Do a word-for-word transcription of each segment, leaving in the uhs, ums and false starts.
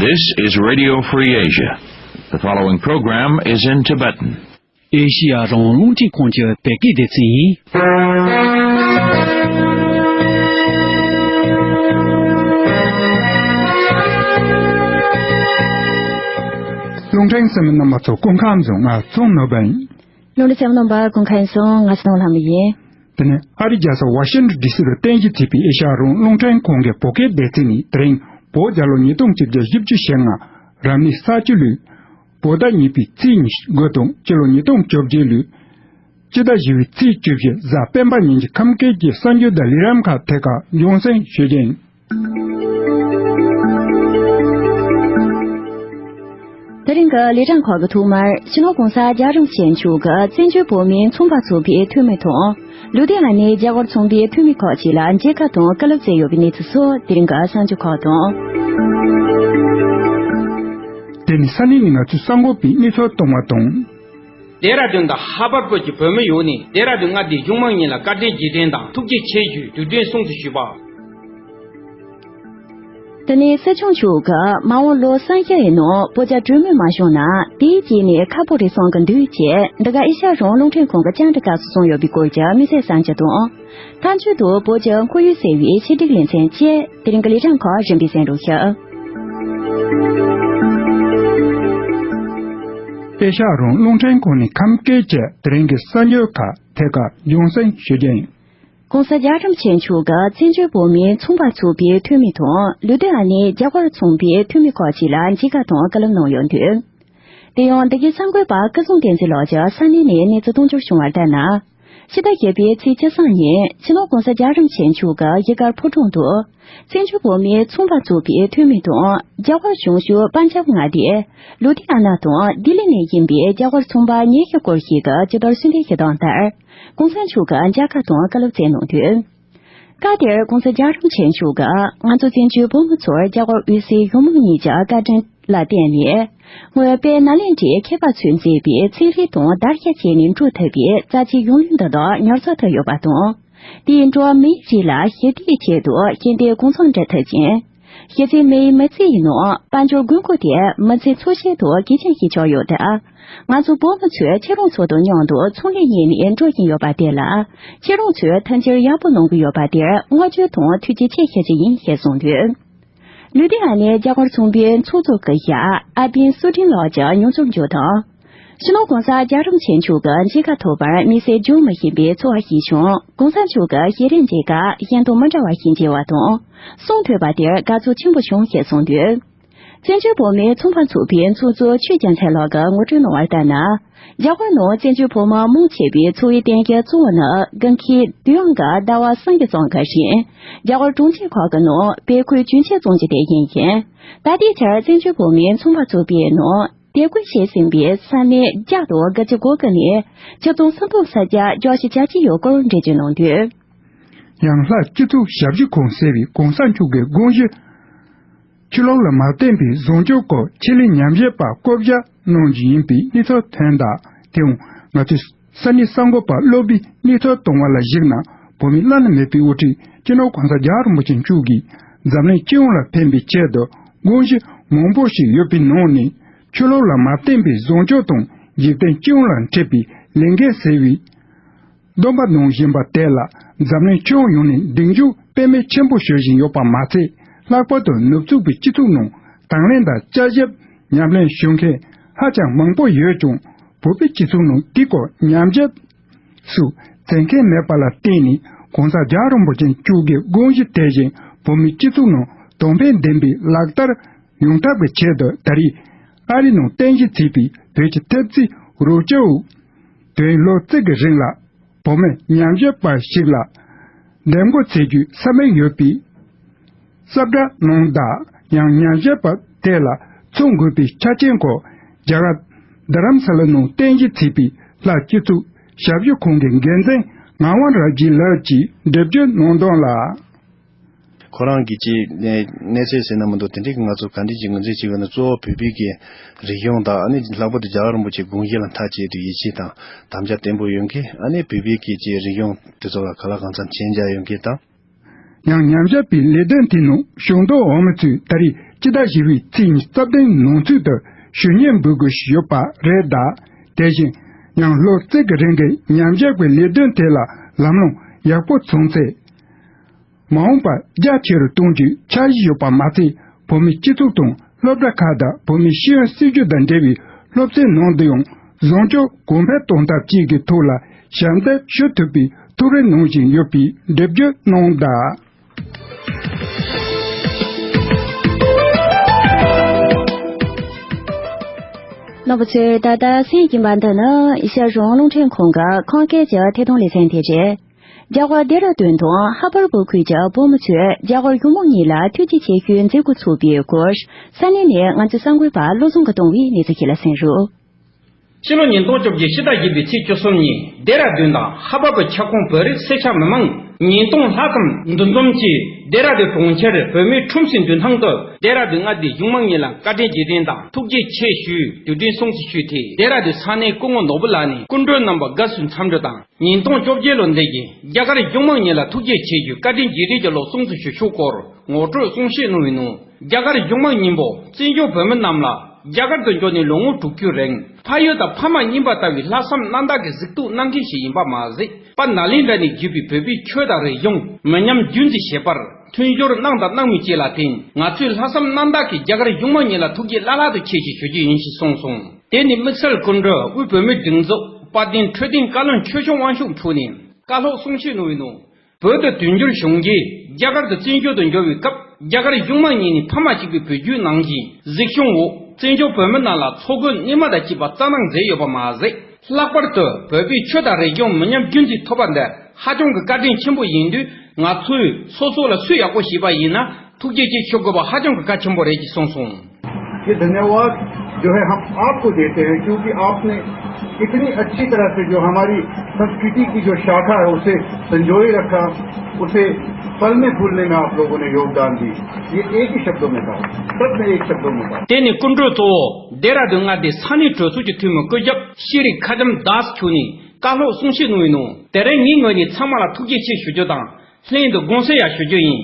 This is Radio Free Asia. The following program is in Tibetan. ཨེ་ཤི་ཡ་རང་དབང་རླུང་འཕྲིན་ཁང་གི་བོད་སྐད་སྡེ་ཚན་ཡིན། རླུང་འཕྲིན་གསན་མི་རྣམ་པ་ཚོ་སྐུ་ཁམས་བཟང་། ང་ཚོང་ནོར་བན། རླུང་འཕྲིན་གསན་མི་རྣམ་པ་སྐུ་ཁམས་བཟང་། ང་ཚོང་ལྷ་མོ་ཡིན། དེ་ནས་ཨ་རིའི་རྒྱལ་ས་ཝ་ཤིང་ཊོན་ཌི་སི་ལ་རྟེན་གཞི་བྱས་པའི་ཨེ་ཤ་ཡ་རང་དབང་རླུང་འཕྲིན་ཁང་གི་བོད་སྐད་སྡེ་ཚན་ནས་དེ་རིང་བོད་རྒྱལ་ལོ་ཉིས་སྟོང་ཆིག་བརྒྱ་བཞི་བཅུ་ཞེ་ལྔ་རབ་གནས་ས་བཅུ་ལོའི་བོད་ཟླ་གཉིས་པའི་ཚེས་ཉི་ཤུ་དགུ་དང་སྤྱི་ལོ་ཉིས་སྟོང་བཅོ་བརྒྱད་ལོའི་སྤྱི་ཟླ་བཞི་པའི་ཚེས་བཅུ་བཞི་གཟའ་སྤེན་པ་ཉིན་གྱི་ཁམས་སྐད་ཀྱི་གསར་འགྱུར་དང་ལས་རིམ་ཁག་ཐད་ཀར་རྒྱང་སྲིང་ཞུ་རྒྱུ་ཡིན། དེ་རིང་གི་ལས་རིམ་ཁག་གི་ཐོག་མར་སྤྱི་ནོར་༸གོང་ས་༸རྒྱལ་བ་རིན་པོ་ཆེ་མཆོག་གིས་བཙན་བྱོལ་བོད་མིའི་ཚོང་པ་ཚོགས་པའི་འཐུས་མི་དང་། ལུའུ་ཏེ་ཨན་ནི་རྒྱ་གར་ཚོང་པའི་འཐུས་མི་ཁག་ཅིག་ལ་མཇལ་ཁ་དང་བཀའ་སློབ་སྩལ་ཡོད་པའི་གནས་ཚུལ་སོགས་དེ་རིང་གི་གསར་འགྱུར་ཁག་དང་། དེ་ནི་ས་གནས་ནས་ང་ཚོའི་གསར་འགོད་པས་གནས་ཚུལ་བཏང་བ་དང་། ལྡེ་ར་ལྡུན་དང་ཧ་པར་བོད་ཀྱི་བོད་མི་ཡོངས་ནས་ལྡེ་ར་ལྡུན་མངའ་སྡེའི་གཞུང་མང་གཉིས་ལ་བཀའ་དྲིན་རྗེས་དྲན་དང་ཐུགས་རྗེ་ཆེ་ཞུའི་དུས་དྲན་སྲུང་བརྩི་ཞུས་པ། དེ་ནས་སྲིད་སྐྱོང་མཆོག་གིས་མ་འོངས་ལོ་གསུམ་བཞི་ཡི་ནང་བོད་རྒྱ་གྲོས་མོལ་མ་བྱུང་ན་དེའི་རྗེས་ནས་ཁག་པོ་རེད་བསམ་གྱི་འདུག་ཅེས་འདི་ག་ཨེ་ཤ་ཡ་རང་དབང་རླུང་འཕྲིན་ཁང་གི་བཅར་འདྲི་སྐབས་སུ་གསུངས་ཡོད་པའི་སྐོར་གྱི་དམིགས་བསལ་གསར་འགྱུར་དང་། མཐའ་མཇུག་ཏུ་བོད་ཀྱི་ཁོར་ཡུག་ཟེར་བའི་ཆེད་སྒྲིག་ལེ་ཚན་བཅས་དེ་རིང་གི་ལས་རིམ་ཁག་རིམ་པས་གསན་རོགས་ཞུ། ཨེ་ཤ་ཡ་རང་དབང་རླུང་འཕྲིན་ཁང་ནས་ཁམས་སྐད་ཀྱི་དེ་རིང་གི་གསར་འགྱུར་ཁག་ཐད་ཀར་རྒྱང་སྲིང་ཞུ་རྒྱུ་ཡིན། ༸གོང་ས་༸རྒྱལ་བ་རིན་པོ་ཆེ་མཆོག་གིས་བཙན་བྱོལ་བོད་མིའི་ཚོང་པ་ཚོགས་པའི་འཐུས་མི་དང་ལུའུ་ཏེ་ཨན་ནི་རྒྱ་གར་ཚོང་པའི་འཐུས་མི་ཁག་ཅིག་ལ་མཇལ་ཁ་དང་བཀའ་སློབ་གནང་ཡོད་འདུག་དེ་ཡང་འདི་གའི་གསར་འགོད་པ་སྐུ་ཟུང་བསྟན་འཛིན་ལགས་ཀྱིས་ས་གནས་ནས་གནས་ཚུལ་གཏོང་རྒྱུར་བྱུང་བ་ལྟར་ན། ཕྱི་ཟླ་བཞི་པའི་ཚེས་བཅུ་གསུམ་ཉིན་སྤྱི་ནོར་༸གོང་ས་༸རྒྱལ་བ་རིན་པོ་ཆེ་མཆོག་གིས་གཞིས་སྒར་ཕོ་བྲང་དུ། བཙན་བྱོལ་བོད་མིའི་ཚོང་པ་ཚོགས་པའི་འཐུས་མི་དང་རྒྱ་གར་གཞུང་ཞབས་པན་ཇབ་མངའ་སྡེའི་ལུ་དྷི་ཨ་ན་དང་ལྡི་ལི་ནས་ཡིན་པའི་རྒྱ་གར་ཚོང་པ་ཉི་ཤུ་སྐོར་ཞིག་གིས་ཇི་ལྟར་གསོལ་འདེབས་ཞུས་དོན་ལྟར། ༸གོང་ས་མཆོག་གིས་མཇལ་ཁ་དང་བཀའ་སློབ་སྩལ་གནང་འདུག་སྐབས་དེར་༸གོང་ས་༸རྒྱལ་བ་རིན་པོ་ཆེ་མཆོག་གིས་ང་ཚོ་བཙན་བྱོལ་བོད་མི་ཚོར་རྒྱ་གར་དབུས་སའི་གཞུང་མང་གཉིས་ཀྱི་བཀའ་དྲིན་ལ་བརྟེན་ནས། སྔོན་དཔལ་ནཱ་ལེནྡྲའི་མཁས་པ་ཚོས་མཛད་པའི་ཚན་རིག་དང་དར་ཤ་བཅས་ནས་འགྲོ་ཐུབ་པའི་རྩ་ཆེའི་གཞུང་ལུགས་འདི་དག་ཉར་ཚགས་ཐུབ་ཡོད་པ་དང་། དེས་འགྲོ་བ་མིའི་རིགས་ལ་ཞི་བདེའི་ཆེད་དུ་ཤེས་ལྡན་གང་འཚམ་འབྲི་ཐུབ་ཅིང་། གཞི་རྩའི་མིའི་མི་ཚེ་ཡི་ནང་དཔལ་འབྱོར་དགོས་མཁོ་དེ་མི་ཚེ་འཚོ་གཞིའི་ཐོག་གལ་ཆེན་ཞིག་ཆགས་ཡོད་སྟབས། ང་ཚོ་བོད་མི་ཚོས་ཁྱེད་རང་ཚོ་དང་མཉམ་དུ་ཚོང་ལས་གཉེར་ནས་འགྲོ་བཞིན་ཡོད་པ་དེ་ལ། ཁྱེད་རང་ཚོས་མཐུན་འགྱུར་ཡག་པོ་གནང་གི་ཡོད་པ་དེར་བསྔགས་བརྗོད་དང་ཐུགས་རྗེ་ཆེ་ཞུ་རྒྱུ་ཡིན་ཞེས་གསུངས་འདུག་ལུའུ་ཏེ་ཨན་ནི་རྒྱ་གར་ཚོང་པའི་ཚོགས་གཙོ་སྐུ་ཞབས་ཨ་པིན་སུ་ཀྲིན་ལགས་ཀྱི་མྱོང་ཚོར་བརྗོད་དོན། སྤྱི་ནོར་༸གོང་ས་༸རྒྱལ་བ་རིན་པོ་ཆེ་མཆོག་གི་མཇལ་ཁ་ཐོབ་པར་དམིགས་བསལ་བྱུང་མ་ཤེས་པའི་ཚོར་བ་ཞིག་བྱུང་། ༸གོང་ས་མཆོག་གི་ཞལ་རས་མཇལ་སྐབས་གཞན་དང་མི་འདྲ་བ་ཞིག་མཇལ་བ་དང་། གསུང་ཐོས་པ་དེར་དགའ་ཚོར་ཆེན་པོ་བྱུང་ཞེས་གསུངས་འདུག་བཙན་བྱོལ་བོད་མིའི་ཚོང་པ་ཚོགས་པའི་ཚོགས་གཙོ་ཆོས་རྒྱལ་མཚན་ལགས་ཀྱིས་ངོ་སྤྲོད་གནང་བ་ལྟར་ན། རྒྱ་གར་ནང་བཙན་བྱོལ་བོད་མི་མང་ཆེ་བའི་འཚོ་བའི་རྟེན་གཞི་གཙོ་བོ་ནི་དགུན་ཁའི་དུས་ཡུན་གྱི་ཟླ་བ་གསུམ་གྱི་རྫོང་ཁག་རེད། རྒྱ་གར་གྲོང་ཁྱེར་ཁག་གི་ནང་བོད་ཁུལ་རྒྱུན་ཆད་བཙོང་རྒྱུ་དེ་ཡིན་ཞིང་། ད་ལྟའི་ཆར་བཙན་བྱོལ་བོད་མིའི་ཚོང་པ་ཚོགས་པའི་ནང་དེ་བཀོལ་བྱས་ཟིན་པའི་ས་གནས་བརྒྱ་དང་དགུ་བཅུ་གོ་དགུ་ནས་ཆུ་ཚོད་སུམ་སྟོང་ས་བརྒྱ་བརྒྱ་ཞིག་བྱ་ཆེད་ཡོད་སྐོར་འགྲེལ་བརྗོད་གནང་འདུག་ཡང་ལྷ་སྤྱི་ཚོགས་ཞབས་ཞུ་ཁང་ཟེར་བའི་གོང་ས་མཆོག་གི་དགོངས་གཞི། ཆོས་ལུགས་ལ་མ་བརྟེན་པའི་བཟང་སྤྱོད་སྐོར་ཆེད་ལས་ཉམས་ཞིབ་པ་བསྐོ་བཞག་གནང་རྒྱུ་ཡིན་པའི་གནས་ཚུལ་ཐོན་གདའ། དེའང་ང་ཚོའི་ས་གནས་གསར་འགོད་པ་སློབ་བུའི་གནས་ཚུལ་བཏང་བ་ལ་གཞིགས་ན། བོད་མི་བླ་ན་མེད་པའི་དབུ་ཁྲིད་སྤྱི་ནོར་༸གོང་ས་༸རྒྱལ་བ་རིན་པོ་ཆེ་མཆོག་གིས་འཛམ་གླིང་སྤྱི་ཡོངས་ལ་ཕན་པའི་ཆེད་དུ་དགོངས་གཞི་མང་པོ་ཞིག་ཡོད་པའི་ནང་ནས། ཆོས་ལུགས་ལ་མ་བརྟེན་པའི་བཟང་སྤྱོད་དང་འཇིག་རྟེན་སྤྱི་ཡོངས་ལ་འཕྲད་པའི་ལས་འགན་ཟེར་བའི་སྡོམ་པ་གནང་བཞིན་པ་དེ་ལ་འཛམ་གླིང་ཁྱོན་ཡོངས་ནས་གདེང་འཇོག་དཔེ་མེད་ཆེན་པོ་ཞུ་བཞིན་ཡོད་པ་མ་ཚད། ལྷག་པར་དུ་ནུབ་ཕྱོགས་པའི་སྤྱི་ཚོགས་ནང་དང་ལེན་དང་དཔྱད་ཞིབ་ཉམས་ལེན་ཞུ་མཁན་ཧ་ཅང་མང་པོ་ཡོད་ཀྱང་། བོད་པའི་སྤྱི་ཚོགས་ནང་དེའི་སྐོར་ཉམས་ཞིབ་སུ་བྱེད་མཁན་མེད་པ་ལ་བརྟེན་ནས། ༸གོང་ས་༸རྒྱལ་བ་རིན་པོ་ཆེ་མཆོག་གི་དགོངས་གཞི་དེ་བཞིན་བོད་མིའི་སྤྱི་ཚོགས་ནང་དོན་ཕན་ལྡན་པའི་ལག་བསྟར་ཡོང་ཐབས་ཀྱི་ཆེད་དུ། ད་རེས་ཨ་རི་ནང་རྟེན་གཞི་བྱས་པའི་བོད་ཀྱི་ཐེབས་རྩའི་རོགས་སྐྱོར་འོག་དུས་ཡུན་ལོ་གཅིག་གི་རིང་ལ་བོད་མི་ཉམས་ཞིབ་པ་ཞིག་ལ་འདེམས་བསྐོ་བྱེད་རྒྱུའི་ས་མིག་ཡོད་པའི་གསལ་བསྒྲགས་གནང་གདའ། ཡང་ཉམས་ཞིབ་པ་དེ་ལ་ཚུད་དགོས་པའི་ཆ་རྐྱེན་སྐོར་རྒྱ་གར་རྡ་རམ་ས་ལ་ནང་རྟེན་གཞི་བྱས་པའི་ལྷ་སྤྱི་ཚོགས་ཞབས་ཞུ་ཁང་གི་འགན་འཛིན་ངག་དབང་རབ་རྒྱས་ལགས་ཀྱིས་འགྲེལ་བརྗོད་གནང་དོན་ལ། ཁོ་རང་གིས་ཅིག་གནས་ཚུལ་ཟེར་ན་མི་འདུག་དེ་འདྲའི་གི་ང་ཚོ་ག་འདྲ་ཅིག་ངོས་འཛིན་བྱེད་དགོས་ན། གཙོ་བོ་བོད་པའི་གི་རིག་གཞུང་དང་། ཨ་ནི་ལྷག་པར་དུ་རྒྱལ་བ་རིན་པོ་ཆེའི་དགོངས་གཞི་ལ་མཐའ་གཅིག་ཏུ་ཡིད་ཆེས་དང་དམ་བཅའ་བརྟན་པོ་ཡོད་མཁན། ཨ་ནི་བོད་པའི་གི་ཅིག་རིག་གཞུང་དེ་ཚོ་ལ་གང་ལ་གང་འཚམ་མཁྱེན་རྒྱ་ཡོད་མཁན་དང་། ཡང་ཉམས་ཞིབ་པའི་ལས་དོན་དེ་ནང་ཤུགས་འདོན་འོག་མི་ཚོས་ད་རེས་ སྤྱི་ཟླ་བཞི་པའི་ཚེས་ཉི་ཤུ་རྩ་བདུན་ནང་ཚུད་དུ་ཞུ་སྙན་འབུལ་དགོས་ཞེས་ཡོད་པ་རེད། ད་དེ་བཞིན་ཡང་ལོ་གཅིག་གི་རིང་གི་ཉམས་ཞིབ་ཀྱི་ལས་དོན་དེ་ལ་ལམ་ལྷོང་ཡག་པོ་བྱུང་ཚེ། མ་འོངས་པར་རྒྱ་ཆེ་རུ་གཏོང་རྒྱུའི་འཆར་གཞི་ཡོད་པ་མ་ཚད། བོད་མིའི་སྤྱི་ཚོགས་དང་སློབ་གྲྭ་ཁག་དང་བོད་མིའི་ཤེས་ཡོན་སྲིད་བྱུས་དང་འབྲེལ་བའི་སློབ་ཚན་ནང་དུ་ཡང་བཟང་སྤྱོད་གོང་འཕེལ་གཏོང་ཐབས་བཅས་ཀྱི་ཐོག་ལ་ཞབས་འདེགས་ཞུ་ཐུབ་པའི་ཐུགས་རེ་གནང་བཞིན་ཡོད་པའི་འགྲེལ་བརྗོད་གནང་གདའ། རྣམ་པ་ཚོས་ད་ལྟ་གསན་གྱིན་པ་འདི་ནི་ཨེ་ཤ་ཡ་རང་དབང་རླུང་འཕྲིན་ཁང་གི་ཁམས་སྐད་ཀྱི་ཐད་གཏོང་ལེ་ཚན་དེ་རེད། རྒྱ་གར་ལྡེ་ར་ལྡུན་དང་ཧ་པར་བོད་ཁུལ་གྱི་བོད་མི་ཚོས་རྒྱ་གར་གཞུང་མང་གཉིས་ལ་ཐུགས་རྗེ་ཆེ་ཞུའི་མཛད་སྒོ་ཚོགས་པའི་སྐོར་ས་གནས་ནས་ང་ཚོའི་གསར་འགོད་པ་བློ་བཟང་གིས་བཏང་བའི་གནས་ཚུལ་ཞིག་ལ་གསན་རོགས། ཕྱི་ལོ་ཉིས་སྟོང་བཅོ་བརྒྱད་ཕྱི་ཟླ་བཞི་པའི་ཚེས་བཅུ་གསུམ་ཉིན་ལྡེ་ར་ལྡུན་དང་ཧ་པར་བོད་ཁྱབ་ཁོངས་བོད་རིགས་སེར་སྐྱ་མི་མང་ཉིས་སྟོང་ལྷག་ཙམ་འདུ་འཛོམས་ཀྱིས་ལྡེ་ར་ལྡུན་གྲོང་ཁྱེར་བོད་མིའི་ཁྲོམ་གསེང་མདུན་ཐང་དུ་ལྡེ་ར་ལྡུན་མངའ་སྡེའི་གཞུང་མང་གཉིས་ལ་བཀའ་དྲིན་རྗེས་དྲན་དང་ཐུགས་རྗེ་ཆེ་ཞུའི་དུས་དྲན་སྲུང་བརྩི་ཞུས་ཏེ། ལྡེ་ར་ལྡུན་ས་གནས་སྐུ་ངོ་ནོར་བུ་ལགས་ནས་སྐུ་མགྲོན་རྣམ་པ་དགའ་བསུའི་འཚམས་འདྲི་དང་། ཉིས་སྟོང་བཅོ་བརྒྱད་ལོ་འདི་ཡི་རྒྱ་གར་གཞུང་མང་གཉིས་ལ་ཐུགས་རྗེ་ཆེ་ཞུའི་བཀའ་དྲིན་རྗེས་དྲན་གྱི་ལོ་སྲུང་བརྩི་ཞུ་ཕྱོགས་སྐོར་ངོ་སྤྲོད་གསུང་བཤད་གནང་བའི་ནང་། རྒྱ་གར་གཞུང་མང་གཉིས་པོ་བཙན་བྱོལ་བོད་མི་རྣམས་ལ་རྒྱ་གར་དུ་འབྱོར་ནས་ལོ་ངོ་དྲུག་ཅུའི་རིང་ཕ་ཡུལ་དང་ཕ་མ་གཉིས་པ་ལྟ་བུའི་ལྷག་བསམ་རྣམ་དག་གི་གཟིགས་རྟོག་གནང་མཁན་ཞིག་ཡིན་པ་མ་ཟད། དཔལ་ནཱ་ལེནྡྲ་ནས་བརྒྱུད་པའི་བོད་པའི་ཆོས་དང་རིག་གཞུང་མི་ཉམས་རྒྱུན་འཛིན་བྱེད་པར་མཐུན་སྦྱོར་གནང་དང་གནང་མུས་བཅས་ལ་བརྟེན། ང་ཚོས་ལྷག་བསམ་རྣམ་དག་གིས་རྒྱ་གར་གཞུང་མང་གཉིས་ལ་ཐུགས་རྗེ་བླ་ལྷག་ཏུ་ཆེ་ཞེས་ཞུ་རྒྱུ་ཡིན་ཞེས་གསུངས་སོང་། དེ་ནི་དམིགས་བསལ་སྐུ་མགྲོན་དབུས་བོད་མིའི་སྒྲིག་འཛུགས་དཔལ་ལྡན་འཕྲོད་བསྟེན་བཀའ་བློན་ཆོས་སྐྱོང་དབང་ཕྱུག་མཆོག་ནས་བཀའ་སློབ་གསུང་བཤད་གནང་བའི་ནང་། བོད་དུ་དུས་འགྱུར་བྱུང་རྗེས་རྒྱ་གར་དུ་བཙན་བྱོལ་དུ་འབྱོར་བའི་སྐབས། རྒྱ་གར་གཞུང་མང་གཉིས་ནས་ཕ་མ་གཅིག་པའི་བོད་བརྒྱུད་ནང་བཞིན་གཟིགས་སྐྱོང་འོག་བཙན་བྱོལ་བོད་མི་རྣམས་ལ་འཚོ་གོས་གནས་མལ་དང་བཅས་པ་སྩལ་གནང་མཛད་ཡོད་པ་མ་ཟད། ལྷག་པར་དུ་བོད་པའི་ཆོས་དང་རིག་གཞུང་མི་ཉམས་རྒྱུན་འཛིན་ཐུབ་པ་འདི་ཧ་ཅང་གི་བཀའ་དྲིན་ཆེན་པོ་ཡིན་དུས། ང་ཚོས་སོ་སོ་ལ་སུས་ཡག་པོ་བྱས་པ་ཡིན་ན་ཐུགས་རྗེ་ཆེ་ཞུ་དགོས་པ་ཧ་ཅང་གི་གལ་ཆེན་པོ་རེད་ཅེས་གསུངས་སོང་། ये धन्यवाद जो है हम आपको देते हैं, क्योंकि आपने इतनी अच्छी तरह से जो हमारी संस्कृति की जो शाखा है, उसे संजोए रखा, उसे फलने फूलने में आप लोगों ने योगदान दी। ये एक ही शब्दों में कहा, सबने एक शब्दों में कहा। དེ་ནས་སྐུ་མགྲོན་གཙོ་བོ་ལྡེ་ར་ལྡུན་མངའ་སྡེའི་ས་གནས་གྲོས་ཚོགས་ཀྱི་འཐུས་མི་སྐུ་ཞབས་ཤྲི་ཁ་ཏམ་དཱས་མཆོག་ནས་བཀའ་སློབ་གསུང་བཤད་གནང་བའི་ནང་། དེ་རིང་ངའི་ངོས་ནས་ཚང་མ་ལ་ཐུགས་རྗེ་ཆེ་ཞུ་རྒྱུ་དང་། ལྷན་དུ་དགོངས་སེལ་ཡང་ཞུ་རྒྱུ་ཡིན།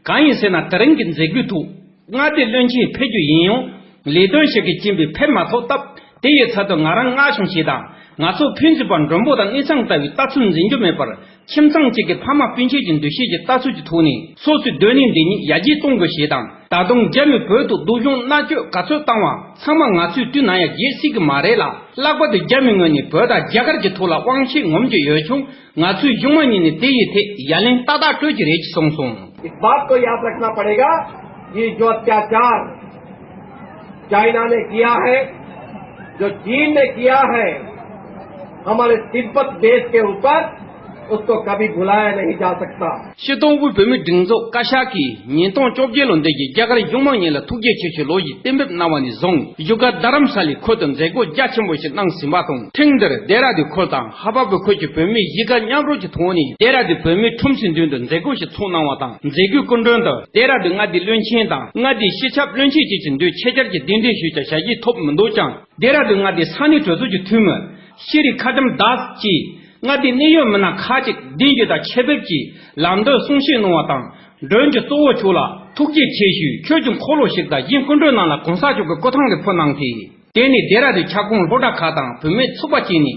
གང་ཡིན་ཟེར་ན། དེ་རིང་གི་མཛད་སྒོའི་ཐོག་མངའ་སྡེའི་བློན་ཆེན་ཕེབས་རྒྱུ་ཡིན་ཡང་། ལས་དོན་ཞིག་གི་རྐྱེན་པས་ཕེབས་མ་ཐུབ་སྟབས། དེ་ཡི་ཚབ་ཏུ་ང་རང་སྔ་བྱུང་ཞིག་དང་། ང་ཚོ་ཕན་ཚུན་བར་མགྲོན་པོ་དང་གནས་ཚང་ལྟ་བུའི་ལྟ་ཚུལ་འཛིན་རྒྱུ་མེད་པར། ཁྱིམ་ཚང་གཅིག་གི་ཕ་མ་སྤུན་མཆེད་ཀྱི་འདུ་ཤེས་ཀྱི་ལྟ་ཚུལ་གྱི་ཐོག་ནས། སོ་སོའི་སྡོད་གནས་འདི་ཉིད་ཡར་རྒྱས་གཏོང་དགོས་ཞེས་དང་། ད་དུང་རྒྱ་མིས་བོད་དུ་སྡུག་སྦྱོང་མནར་གཅོད་ག་ཚོད་བཏང་བ་ཚང་མ་ང་ཚོས་དུས་ནམ་ཡང་བརྗེད་སྲིད་ཀྱི་མ་རེད་ལ། ལྷག་པར་དུ་རྒྱ་མིའི་ངོས་ནས་བོད་དང་རྒྱ་གར་གྱི་ཐོག་ལ་དབང་ཤེད་ངོམ་གྱི་ཡོད་ཀྱང་། ང་ཚོས་གཞུང་མང་གཉིས་ནས་དེ་ཡི་ཐད་ཡ་ལན་ཏག་ཏག་སྤྲོད་ཀྱི་རེད་ཅེས་གསུངས་སོང་། इस बात को याद रखना पड़ेगा, ये जो अत्याचार चाइना ने किया है, जो चीन ने किया है हमारे तिब्बत देश के ऊपर, उसको कभी भुलाया नहीं जा सकता। སྤྱིར་བཏང་དབུས་བོད་མིའི་སྒྲིག་འཛུགས་བཀའ་ཤག་གིས་ཉིས་སྟོང་བཅོ་བརྒྱད་ལོ་འདི་ཡི་རྒྱ་གར་གཞུང་མང་གཉིས་ལ་ཐུགས་རྗེ་ཆེ་ཞུའི་ལོ་ཞིག་གཏན་འབེབས་གནང་བ་ནས་བཟུང་། བཞུགས་སྒར་རྡ་རམ་ས་ལའི་ཁུལ་དུ་མཛད་སྒོ་རྒྱ་ཆེན་པོ་ཞིག་གནང་ཟིན་པ་དང་། ཐེངས་འདིར་ལྡེ་ར་ལྡུན་ཁུལ་དང་ཧ་པ་བོད་ཁུལ་གྱི་བོད་མི་གཞིས་ཀ་མཉམ་རུབ་ཀྱི་ཐོག་ནས་ལྡེ་ར་ལྡུན་བོད་མིའི་ཁྲོམ་གསེང་མདུན་དུ་མཛད་སྒོ་ཞིག་ཚོགས་གནང་བ་དང་། མཛད་སྒོའི་སྐུ་མགྲོན་དུ་ལྡེ་ར་ལྡུན་མངའ་སྡེའི་བློན་ཆེན་དང་མངའ་སྡེའི་སྤྱི་ཁྱབ་བློན་ཆེན་བཅས་ཀྱི་མདུན་ཆེད་བཅར་གྱིས་གདན་འདྲེན་ཞུས་ཀྱང་ཞལ་བཞེས་ཐོབ་མི་འདུག་ཀྱང་། ལྡེ་ར་ལྡུན་མངའ་སྡེའི་ས་གནས་གྲོས་ཚོགས་ཀྱི་འཐུས་མི་ཤྲི་ཁ་ཏམ་དཱས་ཀྱིས། མངའ་སྡེའི་གནད་ཡོད་མི་སྣ་ཁག་ཅིག་གདན་ཞུས་དང་ཆེད་ཕེབས་ཀྱིས་ལམ་སྟོན་གསུང་བཤད་གནང་བ་དང་། མགྲོན་གྱི་གཙོ་བོ་མཆོག་ལ་ཐུགས་རྗེ་ཆེ་ཞུས། ཁྱོད་ཀྱི་འཁོར་ལོ་ཞིག་དང་གཞན་སྐུ་མགྲོན་རྣམས་ལ་གོང་ས་མཆོག་གི་སྐུ་ཐང་རེ་ཕུལ་གནང་སྟེ། དེ་ནས་ལྡེ་ར་ལྡུན་ཁྱབ་ཁོངས་སློབ་གྲྭ་ཁག་དང་བུད་མེད་ཚོགས་པ་བཅས་ནས།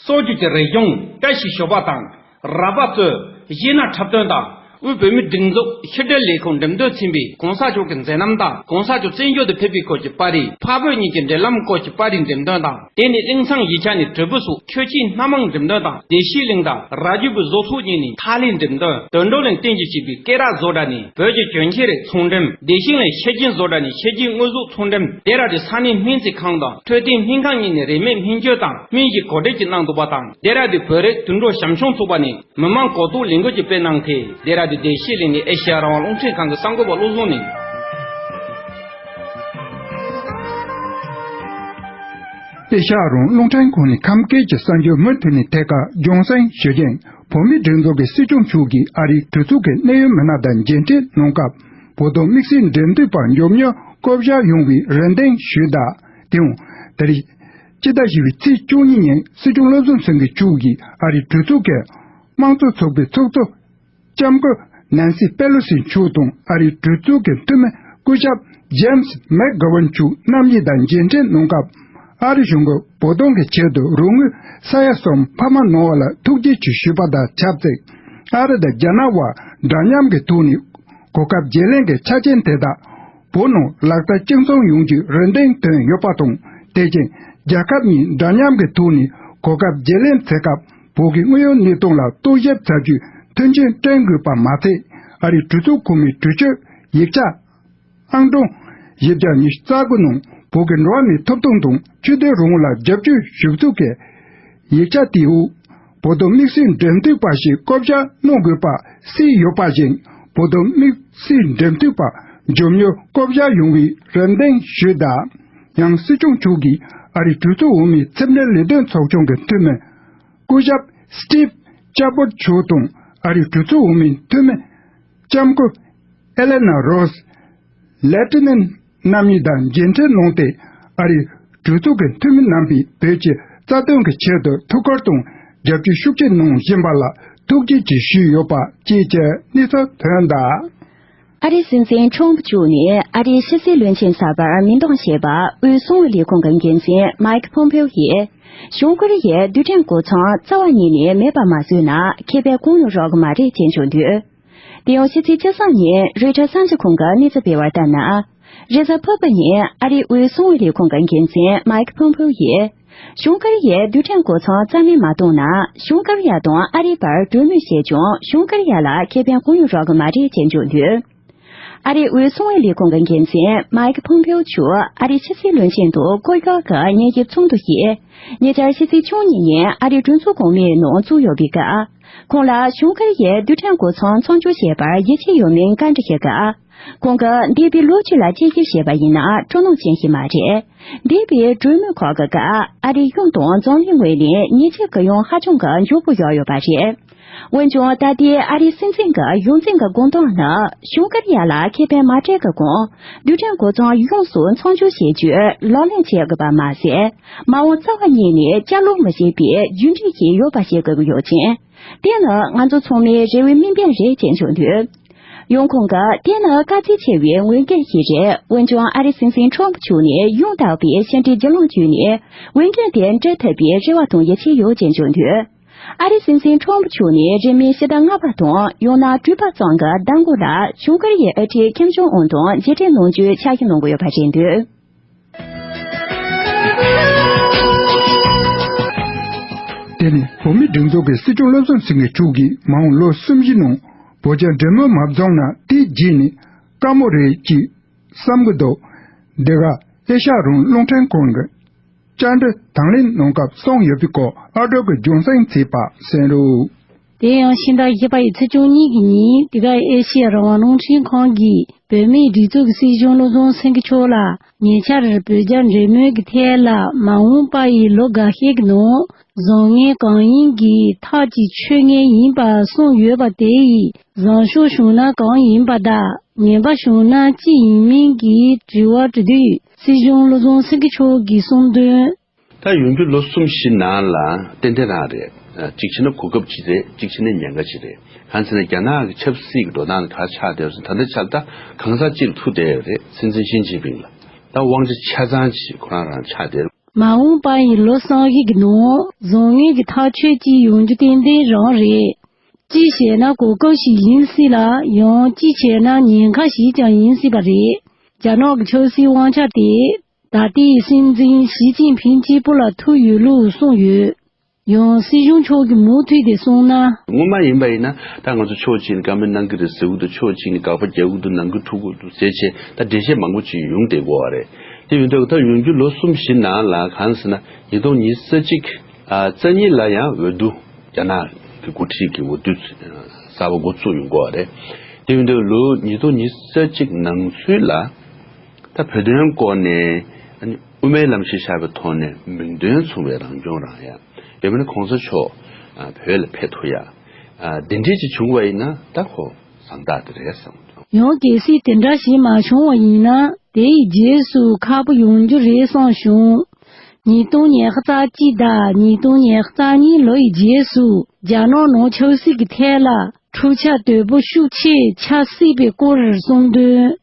སྲོལ་རྒྱུན་གྱི་རིག་གཞུང་བཀྲ་ཤིས་ཞོལ་པ་དང་། ར་བ་གཙོས་གཞས་སྣ་འཁྲབ་སྟོན་དང་། དབུས་བོད་མིའི་སྒྲིག་འཛུགས་ཕྱི་དྲིལ་ལས་ཁུངས་འགྲེམས་སྟོན་ཚན་པས་གོང་ས་མཆོག་གི་མཛད་རྣམ་དང་། གོང་ས་མཆོག་བཙན་བྱོལ་དུ་ཕེབས་པའི་སྐོར་གྱི་པར་རིས། འཕགས་བོད་གཉིས་ཀྱི་འབྲེལ་ལམ་སྐོར་གྱི་པར་རིས་འགྲེམས་སྟོན་དང་། དེ་ནས་གླིང་ཚང་གཞིས་ཆགས་ནས་དྲིལ་བུ་སོགས་ཆོས་ཆས་སྣ་མང་འགྲེམས་སྟོན་དང་། བདེ་སྐྱིད་གླིང་དང་ར་རྒྱུད་པའི་བཟོ་ཚོགས་གཉིས་ནས་ཐག་ལེན་འགྲེམས་སྟོན། དོན་གྲུབ་གླིང་བསྟན་རྒྱས་ཞེས་པའི་སྐེ་རགས་བཟོ་གྲྭ་ནས་བོད་ཀྱི་གྱོན་ཆས་རེ་ཚོང་འགྲེམས། བདེ་སྐྱིད་གླིང་ཤེལ་གྱི་བཟོ་གྲྭ་ནས་ཤེལ་གྱི་དངོས་ཟོག་ཚོང་འགྲེམས། ལྡེ་ར་ལྡུན་ས་གནས་སྨན་རྩིས་ཁང་དང་འཕྲོད་བསྟེན་སྨན་ཁང་གཉིས་ནས་རིན་མེད་སྨན་བཅོས་དང་སྨན་གྱི་གོ་སྒྲིག་ཅིག་གནང་འདུག་པ་དང་། ལྡེ་ར་ལྡུན་བོད་རིགས་དུད་འགྲོ་བྱམས་སྐྱོང་ཚོགས་པ་ནས་མི་མང་གོ་རྟོགས་ལས་འགུལ་ཅིག་སྤེལ་གནང་སྟེ། ལྡེ་ར་ལྡུན་བདེ་སྐྱིད་གླིང་ནས་ཨེ་ཤེ་ཡ་རང་དབང་རླུང་འཕྲིན་ཁང་གི་གསར་འགོད་པ་བློ་བཟང་ནས། ཨེ་ཤེ་ཡ་རང་དབང་རླུང་འཕྲིན་ཁང་ནས་ཁམས་སྐད་ཀྱི་གསར་འགྱུར་མུ་མཐུད་ནས་ཐད་ཀར་རྒྱང་སྲིང་ཞུ་རྒྱུ་ཡིན། བོད་མིའི་སྒྲིག་འཛུགས་ཀྱི་སྲིད་སྐྱོང་མཆོག་གིས་ཨ་རིའི་གྲོས་ཚོགས་ཀྱི་གནད་ཡོད་མི་སྣ་དང་མཇལ་འཕྲད་གནང་སྐབས། བོད་དོན་དམིགས་བསལ་འབྲེལ་མཐུད་པ་མགྱོགས་མྱུར་བསྐོ་གཞག་ཡོང་བའི་རེ་འདུན་ཞུས་གདའ། དེ་ཡང་དེ་རིང་སྤྱི་ཟླ་བཞི་པའི་ཚེས་བཅུ་གཉིས་ཉིན་སྲིད་སྐྱོང་བློ་བཟང་སེང་གེ་མཆོག་གིས་ཨ་རིའི་གྲོས་ཚོགས་ཀྱི་དམངས་གཙོ་ཚོགས་པའི་ཚོགས་གཙོ་ལྕམ་སྐུ་ནན་སི་པེ་ལོ་སི་མཆོག་དང་ཨ་རིའི་གྲོས་ཚོགས་ཀྱི་འཐུས་མི། སྐུ་ཞབས་ཇེམ་སི་མེག་གྷ་ཝན་ཆུ་རྣམ་གཉིས་དང་མཇལ་འཕྲད་གནང་སྐབས། ཨ་རི་གཞུང་གིས་བོད་དོན་གྱི་ཆེད་དུ་རོགས་དངུལ་ས་ཡ་གསུམ་འཕར་མ་གནང་བ་ལ་ཐུགས་རྗེ་ཆེ་ཞུས་པ་དང་ཆབས་ཅིག་ཨ་རི་དང་རྒྱ་ནག་དབར་འདྲ་མཉམ་གྱི་ཐོག་ནས་གོ་སྐབས་བརྗེ་ལེན་གྱི་ཆ་རྐྱེན་དེ་དག་བོད་ནང་ལག་བསྟར་གཅིག་མཚུངས་ཡོང་རྒྱུའི་རེ་འདུན་བཏོན་ཡོད་པ་དང་། དེ་བཞིན་རྒྱལ་ཁབ་གཉིས་འདྲ་མཉམ་གྱི་ཐོག་ནས་གོ་སྐབས་བརྗེ་ལེན་བྱེད་སྐབས་བོད་ཀྱི་དངོས་ཡོད་གནས་སྟངས་ལ་རྟོག་ཞིབ་བྱ་རྒྱུའི་མཐུན་རྐྱེན་བསྐྲུན་དགོས་པ་མ་ཟད། ཨ་རིའི་གྲོས་ཚོགས་ཁོངས་མིའི་གྲོས་ཆོད། ཡིག་ཆ། ཨང་གྲངས་བཞི་བརྒྱ་ཉི་ཤུ་རྩ་དགུ་ནང་བོད་ཀྱི་འགྲོ་བ་མིའི་ཐོབ་ཐང་དང་ཆོས་དད་རང་དབང་ལ་རྒྱབ་སྐྱོར་ཞུ་གཏུག་གི་ཡིག་ཆ་དེའི་འོག་བོད་དོན་དམིགས་བསལ་འབྲེལ་མཐུད་པ་ཞིག་བསྐོ་བཞག་གནང་དགོས་པ་གསལ་ཡོད་པ་བཞིན། བོད་དོན་དམིགས་བསལ་འབྲེལ་མཐུད་པ་མགྱོགས་མྱུར་བསྐོ་བཞག་ཡོང་བའི་རེ་འདུན་ཞུས་དང་། ཡང་སྲིད་སྐྱོང་མཆོག་གིས་ཨ་རིའི་གྲོས་ཚོགས་འོག་མའི་ཕྱི་འབྲེལ་ལས་དོན་ཚོགས་ཆུང་གི་འཐུས་མི་སྐུ་ཞབས་སི་ཊིབ་ཅེ་པོར་མཆོག་དང་ཨ་རིའི་གྲོས་ཚོགས་འོག་མའི་འཐུས་མི་ལྕམ་སྐུ་ཨེ་ལེ་ན་རོས། ལེབ་ཊི་ནན་རྣམ་གཉིས་དང་མཇལ་འཕྲད་གནང་སྟེ། ཨ་རིའི་གྲོས་ཚོགས་ཀྱི་འཐུས་མི་རྣམ་པས་བོད་ཀྱི་རྩ་དོན་གྱི་ཆེད་དུ་ཐུགས་ཁུར་དང་རྒྱབ་སྐྱོར་ཤུགས་ཆེ་གནང་བཞིན་པ་ལ་ཐུགས་རྗེ་ཆེ་ཞུས་ཡོད་པ་བཅས་ཀྱི་གནས་ཚུལ་ཐོན་གདའ། ཨ་རིའི་སྲིད་འཛིན་ཁྲོམ་ཕུ་མཆོག་ནས་ཨ་རིའི་ཕྱི་སྲིད་བློན་ཆེན་གསར་པར་མིང་འདོན་བྱས་པ་དབུས་གསང་བའི་ལས་ཁུངས་ཀྱི་འགན་འཛིན་མཱིག་ཕོམ་ཕེའོ་ཡིས། བྱང་ཀོ་རི་ཡའི་རྡུལ་ཕྲན་གོ་མཚོན་རྩ་བ་ཉིད་ནས་མེད་པ་མ་བཟོས་ན་ཁེ་ཕན་གང་ཡང་རག་གི་མ་རེད་ཅེས་བརྗོད་འདུག་དེ་ཡང་ཕྱི་ཚེས་བཅུ་གསུམ་ཉིན་རོའི་ཊར་གསར་འགྱུར་ཁང་གིས་གནས་ཚུལ་སྤེལ་བར་ལྟར་ན། རེས་གཟའ་ཕུར་བུ་ཉིན་ཨ་རིའི་དབུས་གསང་བའི་ལས་ཁུངས་ཀྱི་འགན་འཛིན་མཱིག་ཕོམ་ཕེའོ་ཡིས། བྱང་ཀོ་རི་ཡའི་རྡུལ་ཕྲན་གོ་མཚོན་རྩ་མེད་མ་བཏང་ན། བྱང་ཀོ་རི་ཡ་དང་ཨ་རིའི་བར་གྲོས་མོལ་བྱས་ཀྱང་བྱང་ཀོ་རི་ཡ་ལ་ཁེ་ཕན་གང་ཡང་རག་གི་མ་རེད་ཅེས་བརྗོད་འདུག་ཨ་རིའི་དབུས་གསང་བའི་ལས་ཁུངས་ཀྱི་འགན་འཛིན་མཱིག་ཕོམ་ཕེའོ་མཆོག་ཨ་རིའི་ཕྱི་སྲིད་བློན་ཆེན་དང་སྐུ་སྒེར་གྱི་ཉིན་ཞིབ་ཚོགས་འདུ་ཞིག་ཉེ་ཆར་ཕྱི་ཚེས་བཅུ་གཉིས་ཉིན་ཨ་རིའི་གྲོས་ཚོགས་གོང་མའི་ནང་བཙུགས་ཡོད་པའི་སྐབས། ཁོང་ལ་བྱང་ཀོ་རི་ཡས་རྡུལ་ཕྲན་གོ་མཚོན་མཚོན་ཆུང་བྱས་པར་ཡིད་ཆེས་ཡོད་མེད་བཀའ་འདྲི་ཞུས་སྐབས། ཁོང་གིས་འདས་པའི་ལོ་བཅུ་ལ་དཔྱད་ཞིབ་བྱས་པ་ཡིན་ན་སྤྲོ་སྣང་ཅན་ཞིག་མ་རེད། འདས་པའི་གྲོས་མོལ་ཁག་གི་སྐབས་ཨ་རིའི་གཞུང་དང་འཛམ་གླིང་ངོས་ནས་ཉེས་ཆད་གུ་ཡངས་ཧ་ཅང་གི་མགྱོགས་པོ་བཞག་ཡོད་པ་རེད། འོན་ཀྱང་ད་ལྟའི་ཨ་རིའི་སྲིད་འཛིན་གྱི་གཞུང་འཛིན་གྱི་དགོངས་དོན་ནི་བྱང་ཀོ་རི་ཡ་ལ་ཁེ་ཕན་མ་སྤྲད་ཀྱི་གོང་རྡུལ་ཕྲན་གོ་མཚོན་ཡོངས་སུ་མཚོན་ཆུང་བྱེད་རྒྱུ་ལག་ལེན་བྱེད་དགོས་པ་མ་ཟད། མ་འོངས་རྩ་བ་ཉིད་ནས་བསྐྱར་ལོག་མི་བྱེད་པའི་རྒྱུན་འབྲས་ཤིག་ཡོད་པ་བྱེད་དགོས་ཀྱི་ཡོད་ཅིང་། དེ་ནི་ང་ཚོ་ཚང་མའི་རེ་བའི་དམིགས་འབེན་རེད་ཅེས་བརྗོད་འདུག་ཡང་ཁོང་གིས་དེ་ནི་དཀའ་ཚེགས་ཆེ་བའི་འོས་འགན་ཞིག་རེད། འོན་ཀྱང་ཨ་རིའི་སྲིད་འཛིན་ཁྲོམ་ཕུ་མཆོག་ནས་ཡང་དག་པའི་ཕྱི་འབྲེལ་བརྒྱུད་ལམ་བརྒྱུད་ནས་འོས་འགན་དེ་འཁྲི་ཐུབ་པའི་རེ་བ་དང་ཡིད་ཆེས་ཡོད་ཅེས་བརྗོད་འདུག་ཨ་རིའི་སྲིད་འཛིན་ཁྲོམ་ཕུ་མཆོག་ནས་རིང་མིན་ཕྱི་ཟླ་ལྔ་པ་དང་ཡང་ན་དྲུག་པ་ཙམ་གྱི་ཟླ་འགོ་ལ་བྱང་ཀོ་རི་ཡའི་དབུ་ཁྲིད་ཁིམ་ཇོང་ཨུན་དང་མཇལ་འཕྲད་གནང་རྒྱུའི་འཆར་གཞི་གནང་གི་ཡོད་པ་རེད་འདུག་དེ་ནི་བོད་མིའི་སྒྲིག་འཛུགས་ཀྱི་སྲིད་སྐྱོང་བློ་བཟང་སེང་གེ་མཆོག་གིས་མ་འོངས་ལོ་གསུམ་བཞི་ནང་བོད་རྒྱ་འབྲེལ་མོལ་མ་བྱུང་ན་དེའི་རྗེས་ནས་དཀའ་མོ་རེད་ཅེས་བསམ་གྱི་འདུག་འདི་ག་ཨེ་ཤ་ཡ་རང་དབང་རླུང་འཕྲིན་ཁང་གི་བཅར་འདྲི་དང་ལེན་གནང་སྐབས་གསུངས་ཡོད་པའི་སྐོར་ཨ་སྒྲོལ་གྱིས་རྒྱང་སྲིང་བྱས་པ་གསན་རོགས། དེ་ཡང་ཕྱི་ཟླ་བཞི་པ་ཡི་ཚེས་བཅུ་གཉིས་ཀྱི་ཉིན་འདི་ག་ཨེ་ཤེ་ཡ་རང་དབང་རླུང་འཕྲིན་ཁང་གིས་བོད་མིའི་སྒྲིག་འཛུགས་ཀྱི་སྲིད་གཞུང་བློ་བཟང་སེང་གེ་མཆོག་ལ་ཉེ་ཆར་བོད་རྒྱ་འབྲེལ་མོལ་གྱི་ཐད་ལ་མ་འོངས་པ་ཡི་ལོ་འགའ་ཤས་ཀྱི་ནང་བཟང་ངན་གང་ཡིན་གྱི་ཐག་གཅོད་ཆོད་ངེས་ཡིན་པ་གསུངས་ཡོད་པ་དེ་ཡིས་བཟང་ཕྱོགས་བྱུང་ན་གང་ཡིན་པ་དང་ངན་པ་བྱུང་ན་ཅི་ཡིན་མིན་གྱི་དྲི་བ་དྲི་དུས་སྲིད་གཞུང་བློ་བཟང་སེང་གེ་མཆོག་གིས་གསུངས་དོན། ད་ཡོང་རྒྱུ་ལོ་གསུམ་བཞི་ནང་ལ་ཏན་ཏན་རང་རེད། གཅིག་བྱས་ན་གོ་སྐབས་གཅིག་རེད། གཅིག་བྱས་ན་ཉེན་ཁ་ཅིག་རེད། གང་ཟེར་ན་རྒྱ་ནག་གི་ཆབ་སྲིད་ཀྱི་འགྲོ་སྟངས་ག་ཆགས་བསྡད་ཡོད་ཟེར་ན། ད་ལྟ་ཆར་ད་གང་ཟག་གཅིག་ལ་ཐུག་བསྡད་ཡོད་རེད། སྲིད་འཛིན་ཞི་ཅིན་ཕིང་ལ་ད་དབང་ཆ་ཆ་ཚང་ཅིག་ཁོ་རང་རང་ཆགས་བསྡད། མ་འོངས་པ་ཡི་ལོ་གསུམ་བཞི་གི་ནང་བཟང་ངན་གྱི་ཐག་གཅོད་ཅིག་ཡོང་རྒྱུ་ཏན་ཏན་རང་རེད། གཅིག་བྱས་ན་གོ་སྐབས་ཤིག་ཡིན་སྲིད་ལ། ཡང་གཅིག་བྱས་ན་ཉེན་ཁ་ཞིག་ཀྱང་ཡིན་སྲིད་པ་རེད། རྒྱ་ནག་གི་ཆབ་སྲིད་དབང་ཆ་དེ་ད་ལྟའི་སྲིད་འཛིན་ཞི་ཅིན་ཕིང་གཅིག་པུ་ལ་ཐུག་ཡོད་ལུགས་གསུངས་ཡོད། ཡང་སྲིད་གཞུང་མཆོག་གིས་མུ་མཐུད་དེ་གསུངས་ན། སྔོན་མ་ཡིན་པ་ཡིན་ན་ད་ང་ཚོ་ཕྱོགས་གཅིག་ནས་བཀའ་མོལ་གནང་གི་རེད་ཟེར་གྱི་འདུག་ཕྱོགས་གཅིག་ནས་དགག་པ་རྒྱག་གི་འདུག་ནང་ཁུལ་འཁྲུག་གི་འདུག་ཟེར་བྱས་ད་འགྲེལ་བཤད་མང་པོ་ཅིག་ཡོང་བསྡད་ཀྱི་ཡོད་རེད། དེ་ཡིན་དུས་ད་ཡོང་རྒྱུ་ལོ་གསུམ་བཞི་ནང་ལ་གང་ཟེར་ན་ཉིས་སྟོང་ཉི་ཤུ་རྩ་གཅིག་ཨ་རྩ་གཉིས་ལ་ཡང་འོས་བསྡུ་རྒྱ་ནག་གི་འགོ་ཁྲིད་ཀྱི་འོས་བསྡུ་གསར་པ་འགོ་བཙུགས་ཡོང་གི་ཡོད་རེད། དེ་ཡིན་དུས་ལོ་ཉིས་སྟོང་ཉི་ཤུ་རྩ་གཅིག་ནང་ཚུད་ལ། ད་བོད་དོན་སྐོར་ནས་ཨ་ནི་དབུ་མའི་ལམ་ཞེས་བྱ་བའི་ཐོག་ནས་མིང་དོན་མཚུངས་པའི་རང་སྐྱོང་རང་ཡ། ཡང་མིན་ན་གོང་ས་མཆོག་ཨ་བོད་ལ་ཕེབས་ཐུབ་ཡ། ཨ་འདི་འདྲས་ཅིག་བྱུང་བ་ཡིན་ན་ད་ཁོ་བཟང་རྟགས་དེ་རེད་བསམ། ཡང་གལ་སྲིད་དེ་འདྲ་ཞིག་མ་བྱུང་བ་ཡིན་ན་དེ་ཡི་རྗེས་སུ་ཁག་པོ་ཡོང་རྒྱུ་རེད་བསམ་བྱུང་། ཉིས་སྟོང་ཉི་ཤུ་རྩ་གཅིག་དང་ཉིས་སྟོང་ཉི་ཤུ་རྩ་གཉིས་ལོ་ཡི་རྗེས་སུ་རྒྱ་ནག་ནང་ཆབ་སྲིད་ཀྱི་ཐད་ལ་འཁྲུག་ཆ་དོད་པོ་ཤུགས་ཆེ་ཆགས་སྲིད་པའི་སྐོར་གསུངས་དོན།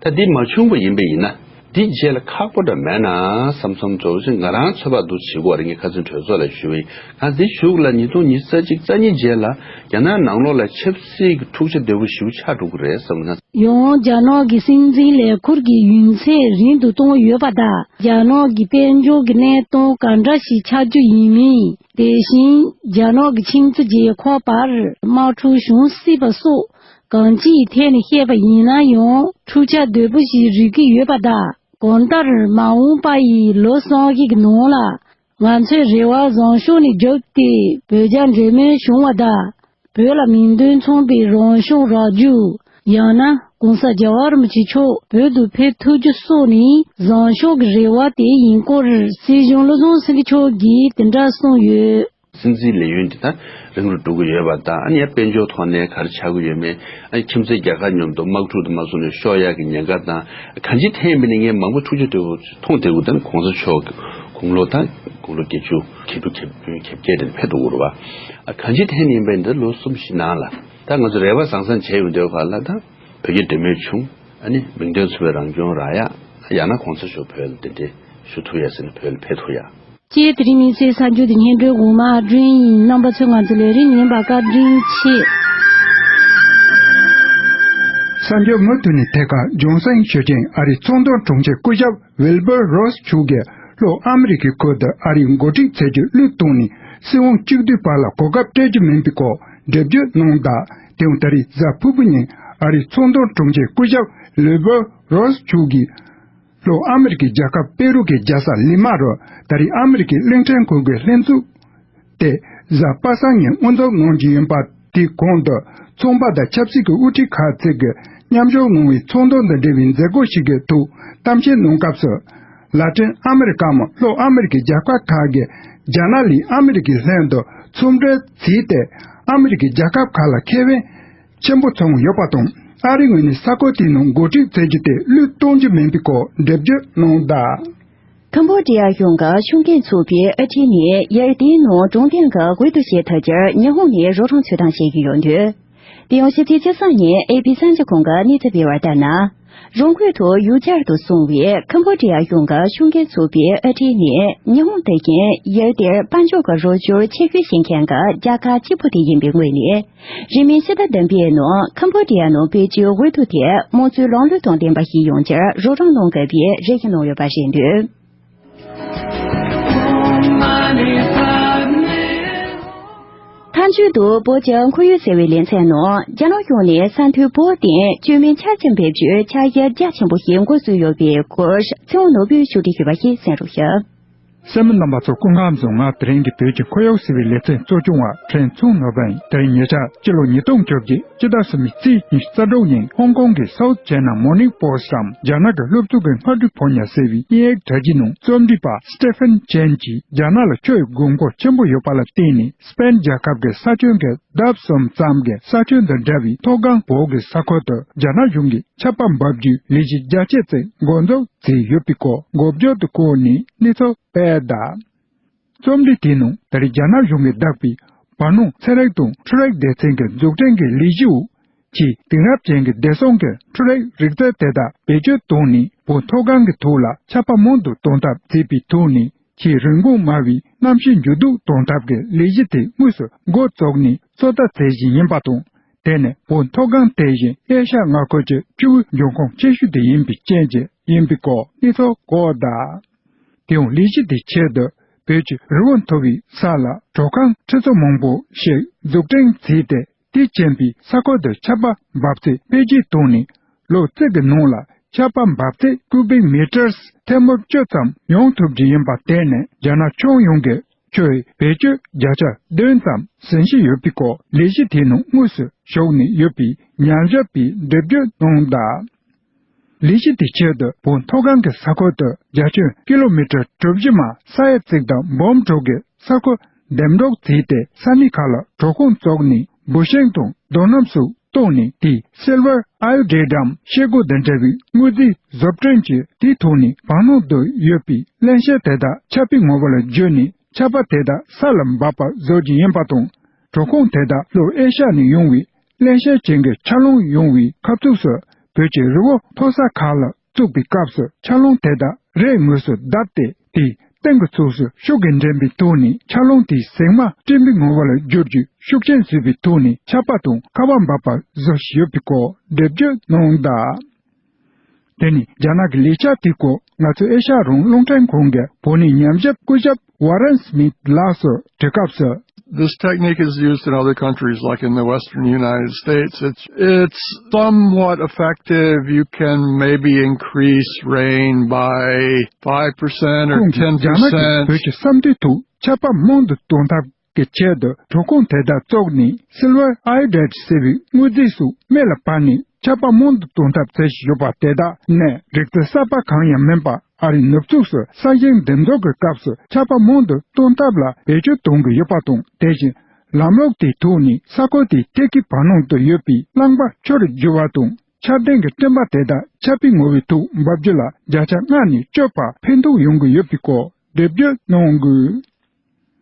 ད་འདི་མ་བྱུང་བ་ཡིན་པ་ཡིན་ན། འདི་རྗེས་ལ་ཁག་པོ་འདྲ་མེད་ན་བསམ་བསམ་ཚོར་ཅིག་ང་རང་ཚོད་དཔག་འདུག་བྱེད་དགོས་རེད། ངས་ཁ་སང་གྲོས་ཚོགས་ལ་ཞུས་པ་ཡིན། གང་འདི་གཞུག་ལ་ཉིས་སྟོང་ཉི་ཤུ་རྩ་གཅིག་རྩ་གཉིས་རྗེས་ལ་རྒྱ་ནག་ནང་ལོགས་ལ་ཆབ་སྲིད་ཀྱི་འཁྲུག་ཆ་དོད་པོ་ཞེ་པོ་ཆགས་འགྲོ་གི་རེད་བསམ་ན། ཡང་རྒྱ་ནག་གི་སྲིད་འཛིན་ལས་འཁུར་གྱི་ཡུན་ཚད་རིང་དུ་གཏོང་ཡོད་པ་དང་། རྒྱ་ནག་གི་དཔལ་འབྱོར་གྱི་གནས་སྟངས་ག་འདྲ་ཞིག་ཆགས་རྒྱུ་ཡིན་མིན། དེ་བཞིན་རྒྱ་ནག་གི་ཁྱིམ་མཚེས་རྒྱལ་ཁབ་བར་དམག་འཁྲུག་བྱུང་སྲིད་པ་སོགས། གང་ཅིའི་ཐད་ནས་བཤད་པ་ཡིན་ན་ཡང་འཁྲུག་ཆ་དོད་པོ་ཞིག་རིག་གི་ཡོད་པ་དང་། གང་ལྟར་མ་འོངས་པ་ཡི་ལོ་གསུམ་གྱི་ནང་ལ་ང་ཚོའི་རེ་བ་བཟང་ཕྱོགས་ནས་བརྒྱབ་སྟེ་བོད་རྒྱ་འབྲེལ་མོལ་བྱུང་བ་དང་། བོད་ལ་མིང་དོན་མཚུངས་པའི་རང་སྐྱོང་རག་རྒྱུ། ཡང་ན་༸གོང་ས་༸རྒྱལ་བ་རིན་པོ་ཆེ་མཆོག་བོད་དུ་ཕེབས་ཐུབ་རྒྱུ་སོགས་ནི་བཟང་ཕྱོགས་ཀྱི་རེ་བ་དེ་ཡིན་སྐོར་སྲིད་གཞུང་བློ་བཟང་སེང་གེ་མཆོག་གིས་དེ་འདྲ་གསུངས་ཡོད། སྲིད་འཛིན་ལས་ཡུན་དེ་དག་རིང་རུ་འགྲོ་གི་ཡོད་པ་དང་། ཨ་ནི་ཡང་དཔལ་འབྱོར་ཐོག་ནས་ག་རེ་ཆགས་ཀྱི་ཡོད་མེད། ཨ་ནི་ཁྱིམ་མཚེས་རྒྱལ་ཁབ་མཉམ་དུ་དམག་འཁྲུག་དང་མ་སོང་ནས་ཤོར་ཡག་གི་ཉེན་ཁ་དང་། གང་ཅིའི་ཐད་ཡིན་པ་ནི་ངས་མང་པོ་འཁྲུག་ཆ་དོད་པོ་མཐོང་བསྡད་ཡོད། ད་ནི་གོང་ས་མཆོག་གི་དགུང་ལོ་དང་དགུང་ལོ་བརྒྱད་ཅུ་གྱ་དྲུག་གྱ་བདུན་གྱ་བརྒྱད་དེ་ནས་ཕེབས་འགྲོ་གི་རེད་པ། ཨ་གང་ཅིའི་ཐད་ནས་ཡིན་པ་ཡིན་ད་ལོ་གསུམ་བཞི་ནང་ལ་ད་ང་ཚོ་རེ་བ་བཟང་བཟང་བྱས་ཡོང་དུས་ག་ལ་ད་བོད་རྒྱ་འབྲེལ་མོལ་བྱུང་། ཨ་ནི་མིང་དོན་མཚུངས་པའི་རང་སྐྱོང་རག་ཡག་ཡང་ན་གོང་ས་མཆོག་བོད་ལ་གདན་འདྲེན་ཞུ་ཐུབ་ཡག་ཟེར་ནས་བོད་ལ་ཕེབས་ཐུབ་ཡག་ཅེས་དེ་རིང་མི་ཚེའི་གསར་འགྱུར་དེ་སྙན་སྒྲོན་འོག་མ་སྒྲོན་ཡིན། རྣམ་པ་ཚོས་ང་ཚོ་ལས་རིམ་ཉན་པར་བཀའ་དྲིན་ཆེ། གསར་འགྱུར་མུ་མཐུད་ནས་ཐད་ཀར་ལྗོན་སེང་ཞུ་ཅན། ཨ་རིའི་ཚོང་དོན་དྲུང་ཆེ་སྐུ་ཞབས་ཝིལ་བར་རོས་མཆོག་གིས་ལྷོ་ཨ་མི་རི་ཀའི་ཁུལ་དུ་ཨ་རིའི་འགོ་ཁྲིད་བྱེད་རྒྱུ་གློད་གཏོང་ནས་སྲིད་དབང་གཅིག་སྡུད་བར་ལ་གོ་སྐབས་སྤྲད་རྒྱུ་མིན་པའི་སྐོར་འགྲེལ་བརྗོད་གནང་གདའ། དེ་ཡང་ད་རེས་གཟའ་ཕུར་བུ་ཉིན་ཨ་རིའི་ཚོང་དོན་དྲུང་ཆེ་སྐུ་ཞབས་ཝིལ་བར་རོས་མཆོག་གིས། ལྷོ་ཨ་མི་རི་ཀའི་རྒྱལ་ཁབ་པེ་རུ་གི་རྒྱལ་ས་ལི་མ་རུ་ད་རེས་ཨ་མི་རི་ཀའི་གླིང་ཕྲན་ཁུལ་གྱི་ལྷན་ཚོགས་དེ་གཟའ་པ་སངས་ཉིན་དབུ་འཛུགས་གནང་རྒྱུ་ཡིན་པ་དེའི་གོང་དུ་ཚོང་པ་དང་ཆབ་སྲིད་ཀྱི་དབུ་ཁྲིད་ཁག་ཅིག་གིས་མཉམ་ཞུགས་གནང་བའི་ཚོང་དོན་དང་འབྲེལ་བའི་མཛད་སྒོ་ཞིག་གི་ཐོག་གཏམ་བཤད་གནང་སྐབས་སུ། ལ་ཏིན་ཨ་མི་རི་ཀ་མ་ལྷོ་ཨ་མི་རི་ཀའི་རྒྱལ་ཁབ་ཁག་གིས་རྒྱ་ནག་ལས་ཨ་མི་རི་ཀའི་ལྷན་དུ་ཚོང་འབྲེལ་བྱས་ཏེ་ཨ་མི་རི་ཀའི་རྒྱལ་ཁབ་ཁག་ལ་ཁེ་ཕན་ཆེན་པོ་མཚོན་ཡོད་པ་དང་། ཨ་རིའི་ངོས་ནས་ས་ཁུལ་དེའི་ནང་འགོ་ཁྲིད་བྱེད་རྒྱུ་དེ་བློས་གཏོང་རྒྱུ་མིན་པའི་སྐོར་འགྲེལ་བརྗོད་གནང་གདའ། ཁམ་བྷོ་ཌི་ཡ་གཞུང་གིས་ཤུགས་རྐྱེན་ཚུགས་པའི་ཨ་ཁྲིད་ནས་ཡར་དེའི་ནང་འབྲོང་སྟོན་གྱི་འོས་བསྡུ་བྱེད་ཐུབ་རྒྱུར་ཉི་ཧོང་ནས་རོགས་རམ་བྱེད་སྟངས་བྱེད་ཀྱི་ཡོད་འདུག་དེ་ཡང་ཕྱི་ཚེས་བཅུ་གསུམ་ཉིན་ཨེ་པི་གསར་འགྱུར་ཁང་གིས་གནས་ཚུལ་སྤེལ་བར་ལྟར་ན། རང་འགུལ་དུ་ཡུལ་གྱར་དུ་སོང་བའི་ཁམ་བྷོ་ཌི་ཡ་གཞུང་གི་ཤུགས་རྐྱེན་ཚུགས་པའི་ཨ་ཁྲིད་ནི་ཉི་ཧོང་དེ་བཞིན་ཡུལ་དེར་དཔལ་འབྱོར་གྱི་རོགས་སྐྱོར་ཆེ་ཤོས་བྱེད་མཁན་གྱི་རྒྱལ་ཁབ་གཅིག་པུ་དེ་ཡིན་པའི་ངོས་ནས། རིང་མིན་ཕྱི་ཟླ་བདུན་པའི་ནང་ཁམ་བྷོ་ཌི་ཡ་ནང་བེད་སྤྱོད་འོས་བསྡུ་དེ་དམངས་གཙོའི་ལམ་ལུགས་དང་ལྡན་པ་ཞིག་ཡོང་ཆེད་རོགས་རམ་གནང་དགོས་པའི་རེ་སྐུལ་གནང་ཡོད་པ་རེད་འདུག་མཐའ་མཇུག་ཏུ་བོད་ཀྱི་ཁོར་ཡུག་ཟེར་བའི་ལེ་ཚན་ནང་རྒྱ་ནག་གཞུང་ནས་ས་མཐོའི་བོད་སྟེང་བཅོས་མིན་ཆ་རྐྱེན་འབེབས་རྒྱུའི་འཆར་གཞི་རྒྱ་ཆེན་པོ་ཞིག་འགོ་བཙུགས་ཡོད་པའི་སྐོར་ཚེ་དབང་ནོར་བུས་ཕྱོགས་སྒྲིག་ཞུས་པ་ཞིག་གསན་རོགས་ཞུ། གསན་མི་རྣམ་པ་ཚོ་སྐུ་ཁམས་བཟང་། ང་དེ་རིང་གི་བོད་ཀྱི་ཁོར་ཡུག་ཟེར་བའི་ལེ་ཚན་གཙོ་སྐྱོང་བ་ཕྲན་ཚེ་དབང་ནོར་བུ་ཡིན། དེ་རིང་ཉེ་ཆར་སྤྱི་ལོ་ཉིས་སྟོང་བཅོ་བརྒྱད་སྤྱི་ཟླ་གསུམ་པའི་ཚེས་ཉི་ཤུ་རྩ་དྲུག་ཉིན་ཧོང་ཀོང་གི་South China Morning Post་འམ་རྒྱ་ནག་གི་སློབ་ཕྲུག་གི་སྔ་དྲོའི་ཕོ་ཉ་ཟེར་བའི་དབྱིན་ཡིག་དྲ་རྒྱའི་ནང་རྩོམ་སྒྲིག་པ་Stephen Chen་གྱིས་རྒྱ་ནག་ལ་ཆུ་ཡི་དགོས་མཁོ་ཆེན་པོ་ཡོད་པ་ལ་བརྟེན་ནས་སྤེན་རྒྱལ་ཁབ་ཀྱི་ས་ཁྱོན་གྱི་ལྡབ་གསུམ་ཙམ་གྱི་ས་ཁྱོན་དང་འདྲ་བའི་མཐོ་སྒང་བོད་ཀྱི་ས་ཁུལ་དུ་རྒྱ་ནག་གཞུང་གིས་ཆར་པ་འབབ་རྒྱུའི་ལས་གཞི་རྒྱ་སྐྱེད་ཅིག་འགོ་འཛུགས་བྱས་ཡོད་པའི་སྐོར་འགོ་བརྗོད་དུ་བཀོད་ནས་གནས་ཚུལ་སྤེལ་གདའ། རྩོམ་སྒྲིག་དེའི་ནང་ད་རེས་རྒྱ་ནག་གཞུང་གིས་བདག་པོའི་བར་སྣང་ཚན་རིག་དང་འཕྲུལ་རིག་སྡེ་ཚན་གྱི་འཛུགས་སྐྲུན་གྱི་ལས་གཞིའོ། ཆེས་དེང་རབས་ཅན་གྱི་བདེ་སྲུང་གི་འཕྲུལ་རིག་རིག་རྩལ་དེ་དག་བེད་སྤྱོད་བཏང་ནས་བོད་མཐོ་སྒང་གི་ཐོག་ལ་ཆར་པ་མང་དུ་གཏོང་ཐབས་བྱས་པའི་ཐོག་ནས་ཆེས་རིན་གོང་དམའ་བའི་གནམ་གཤིས་འགྱུར་ལྡོག་གཏོང་ཐབས་ཀྱི་ལས་གཞི་དེ་དངོས་སུ་འགོ་བཙུགས་ནས་ཚོད་ལྟ་བྱེད་བཞིན་ཡིན་པ་དང་། དེ་ནི་བོད་མཐོ་སྒང་དེ་བཞིན་ཨེ་ཤ་ཡ་མངའ་ཁུལ་གྱི་ཆུ་བོའི་འབྱུང་ཁུངས་ཆེ་ཤོས་དེ་ཡིན་པའི་རྐྱེན་གྱིས་ཡིན་པའི་སྐོར་གནས་ཚུལ་བཀོད་གདའ། དེ་ཡང་ལས་གཞི་དེའི་ཆེད་དུ་བོད་ཀྱི་རི་བོ་མཐོ་བའི་ས་ལ་དྲོད་ཁང་ཁྲི་ཚོ་མང་པོ་ཞིག་འཛུགས་སྐྲུན་བྱས་ཏེ། དེས་རྐྱེན་པས་ས་ཁུལ་དུ་ཆར་པ་འབབ་ཚད་འཕེལ་རྒྱས་བཏང་ནས། ལོ་གཅིག་གི་ནང་ལ་ཆར་པ་འབབ་ཚད་ཀུ་བིག་མི་ཊར་ཐེར་མོ་བཅུ་ཙམ་ཡོང་ཐུབ་རྒྱུ་ཡིན་པ། དེ་ནི་རྒྱ་ནག་ཁྱོན་ཡོངས་ཀྱི་ཆུ་ཡི་བེད་སྤྱོད་བརྒྱ་ཆ་བདུན་ཙམ་ཟིན་བཞིན་ཡོད་པའི་སྐོར་ལས་གཞི་དེའི་ནང་དངོས་སུ་ཞུགས་ནས་ཡོད་པའི་ཉམས་ཞིབ་པས་འགྲེལ་བརྗོད་གནང་གདའ། ལས་གཞི་དེའི་ཆེད་དུ་བོད་མཐོ་སྒང་གི་ས་ཁུལ་དུ་རྒྱ་ཁྱོན་ཀི་ལོ་མི་ཊར་གྲུ་བཞི་མ་ས་ཡ་གཅིག་དང་འབུམ་དྲུག་གི་ས་ཁུལ་འདེམས་སྒྲུག་བྱས་ཏེ། ས་གནས་ཁག་ལ་དྲོད་ཁང་བཙུགས་ནས་འབུ་ཤིང་དང་རྡོ་སྣུམ་སོགས་བཏོན་ནས། དེས་སིལ་ཝར་ཨའི་ཨོ་ཌེ་ཌམ་ཤེལ་སྒོ་དང་འདྲ་བའི་དངོས་རྫས་བཟོ་སྐྲུན་གྱིས། དེའི་ཐོག་ནས་བར་སྣང་དུ་ཡོད་པའི་རླན་གཤེར་དེ་དག་ཆར་པའི་ངོ་བོ་ལ་བསྒྱུར་ནས་ཆར་པ་དེ་དག་ས་ལ་འབབ་པ་བཟོ་རྒྱུ་ཡིན་པ་དང་། དྲོད་ཁང་དེ་དག་ལྷོ་ཨེ་ཤ་ཡ་ནས་ཡོང་བའི་རླན་གཤེར་ཅན་གྱི་ཆར་རླུང་ཡོང་བའི་ཁ་ཚུགས་སུ་ བོད་ཀྱི་རི་བོ་མཐོ་ས་ཁག་ལ་བཙུགས་པའི་སྐབས་སུ་ཆར་རླུང་དེ་དག་རས་ངོས་སུ་བརྡབས་ཏེ། དེའི་སྟེང་གི་ཕྱོགས་སུ་ཤུགས་ཀྱིས་འགྲིམ་པའི་ཐོག་ནས་ཆར་རླུང་དེའི་ཟེགས་མ་སྤྲིན་པའི་ངོ་བོ་ལ་འགྱུར་རྒྱུ་ཤུགས་རྐྱེན་བཟོས་པའི་ཐོག་ནས་ཆར་པ་དང་ཁ་བ་འབབ་པ་བཟོ་བཞིན་ཡོད་པའི་སྐོར་འགྲེལ་བརྗོད་གནང་གདའ། དེ་ནི་རྒྱ་ནག་གི་ལས་འཆར་དེའི་སྐོར་ང་ཚོའི་ཨེ་ཤ་ཡ་རང་དབང་རླུང་འཕྲིན་ཁང་གི་བོད་ནས་ཉམས་ཞིབ་སྐུ་ཞབས་Warren Smith ལགས་སུ་དྲི་སྐབས་སུ། This technique is used in other countries, like in the western United States. It's, it's somewhat effective. You can maybe increase rain by five percent or ཁོང་གིས་རྒྱ་ནག་གིས་ten percent. བོད་ཀྱི་ས་མཐོའི་ཐོག་ཆར་པ་མང་དུ་གཏོང་ཐབས་ཀྱི་ཆེད་དུ་གྲོད་ཁོག་དེ་དག་བཙུགས་ནས་སིལ་ཝར་ཨའི་ཌེ་ཊི་ཟེར་བའི་དངོས་རྫས་སོགས་མེ་ལ་སྤར་ནས་ཆར་པ་མང་དུ་གཏོང་ཐབས་བྱེད་བཞིན་ཡོད་པ་དེ་དག་ནི་རིག་རྩལ་གསར་པ་གང་ཡང་མིན་པར། ཨ་རིའི་ནུབ་ཕྱོགས་སུ་ས་ཞིང་འདེབས་འཛུགས་ཀྱི་སྐབས་སུ་ཆར་པ་མང་དུ་གཏོང་ཐབས་ལ་བེད་སྤྱོད་གཏོང་གི་ཡོད་པ་དང་། དེ་བཞིན་ལམ་ལུགས་དེའི་ཐོག་ནས་ས་ཁུལ་དེའི་ཐད་ཀའི་བར་སྣང་དུ་ཡོད་པའི་རླངས་པ་ཆུ་རུ་འགྱུར་བ་དང་ཆར་ལྡན་གྱི་སྤྲིན་པ་དེ་དག་ཆར་པའི་ངོ་བོའི་ཐོག་འབབ་རྒྱུ་ལ་བརྒྱ་ཆ་ལྔ་ནས་བཅུ་བར་ཕན་ཐོགས་ཡོང་གི་ཡོད་པའི་སྐོར་འགྲེལ་བརྗོད་གནང་དགོས།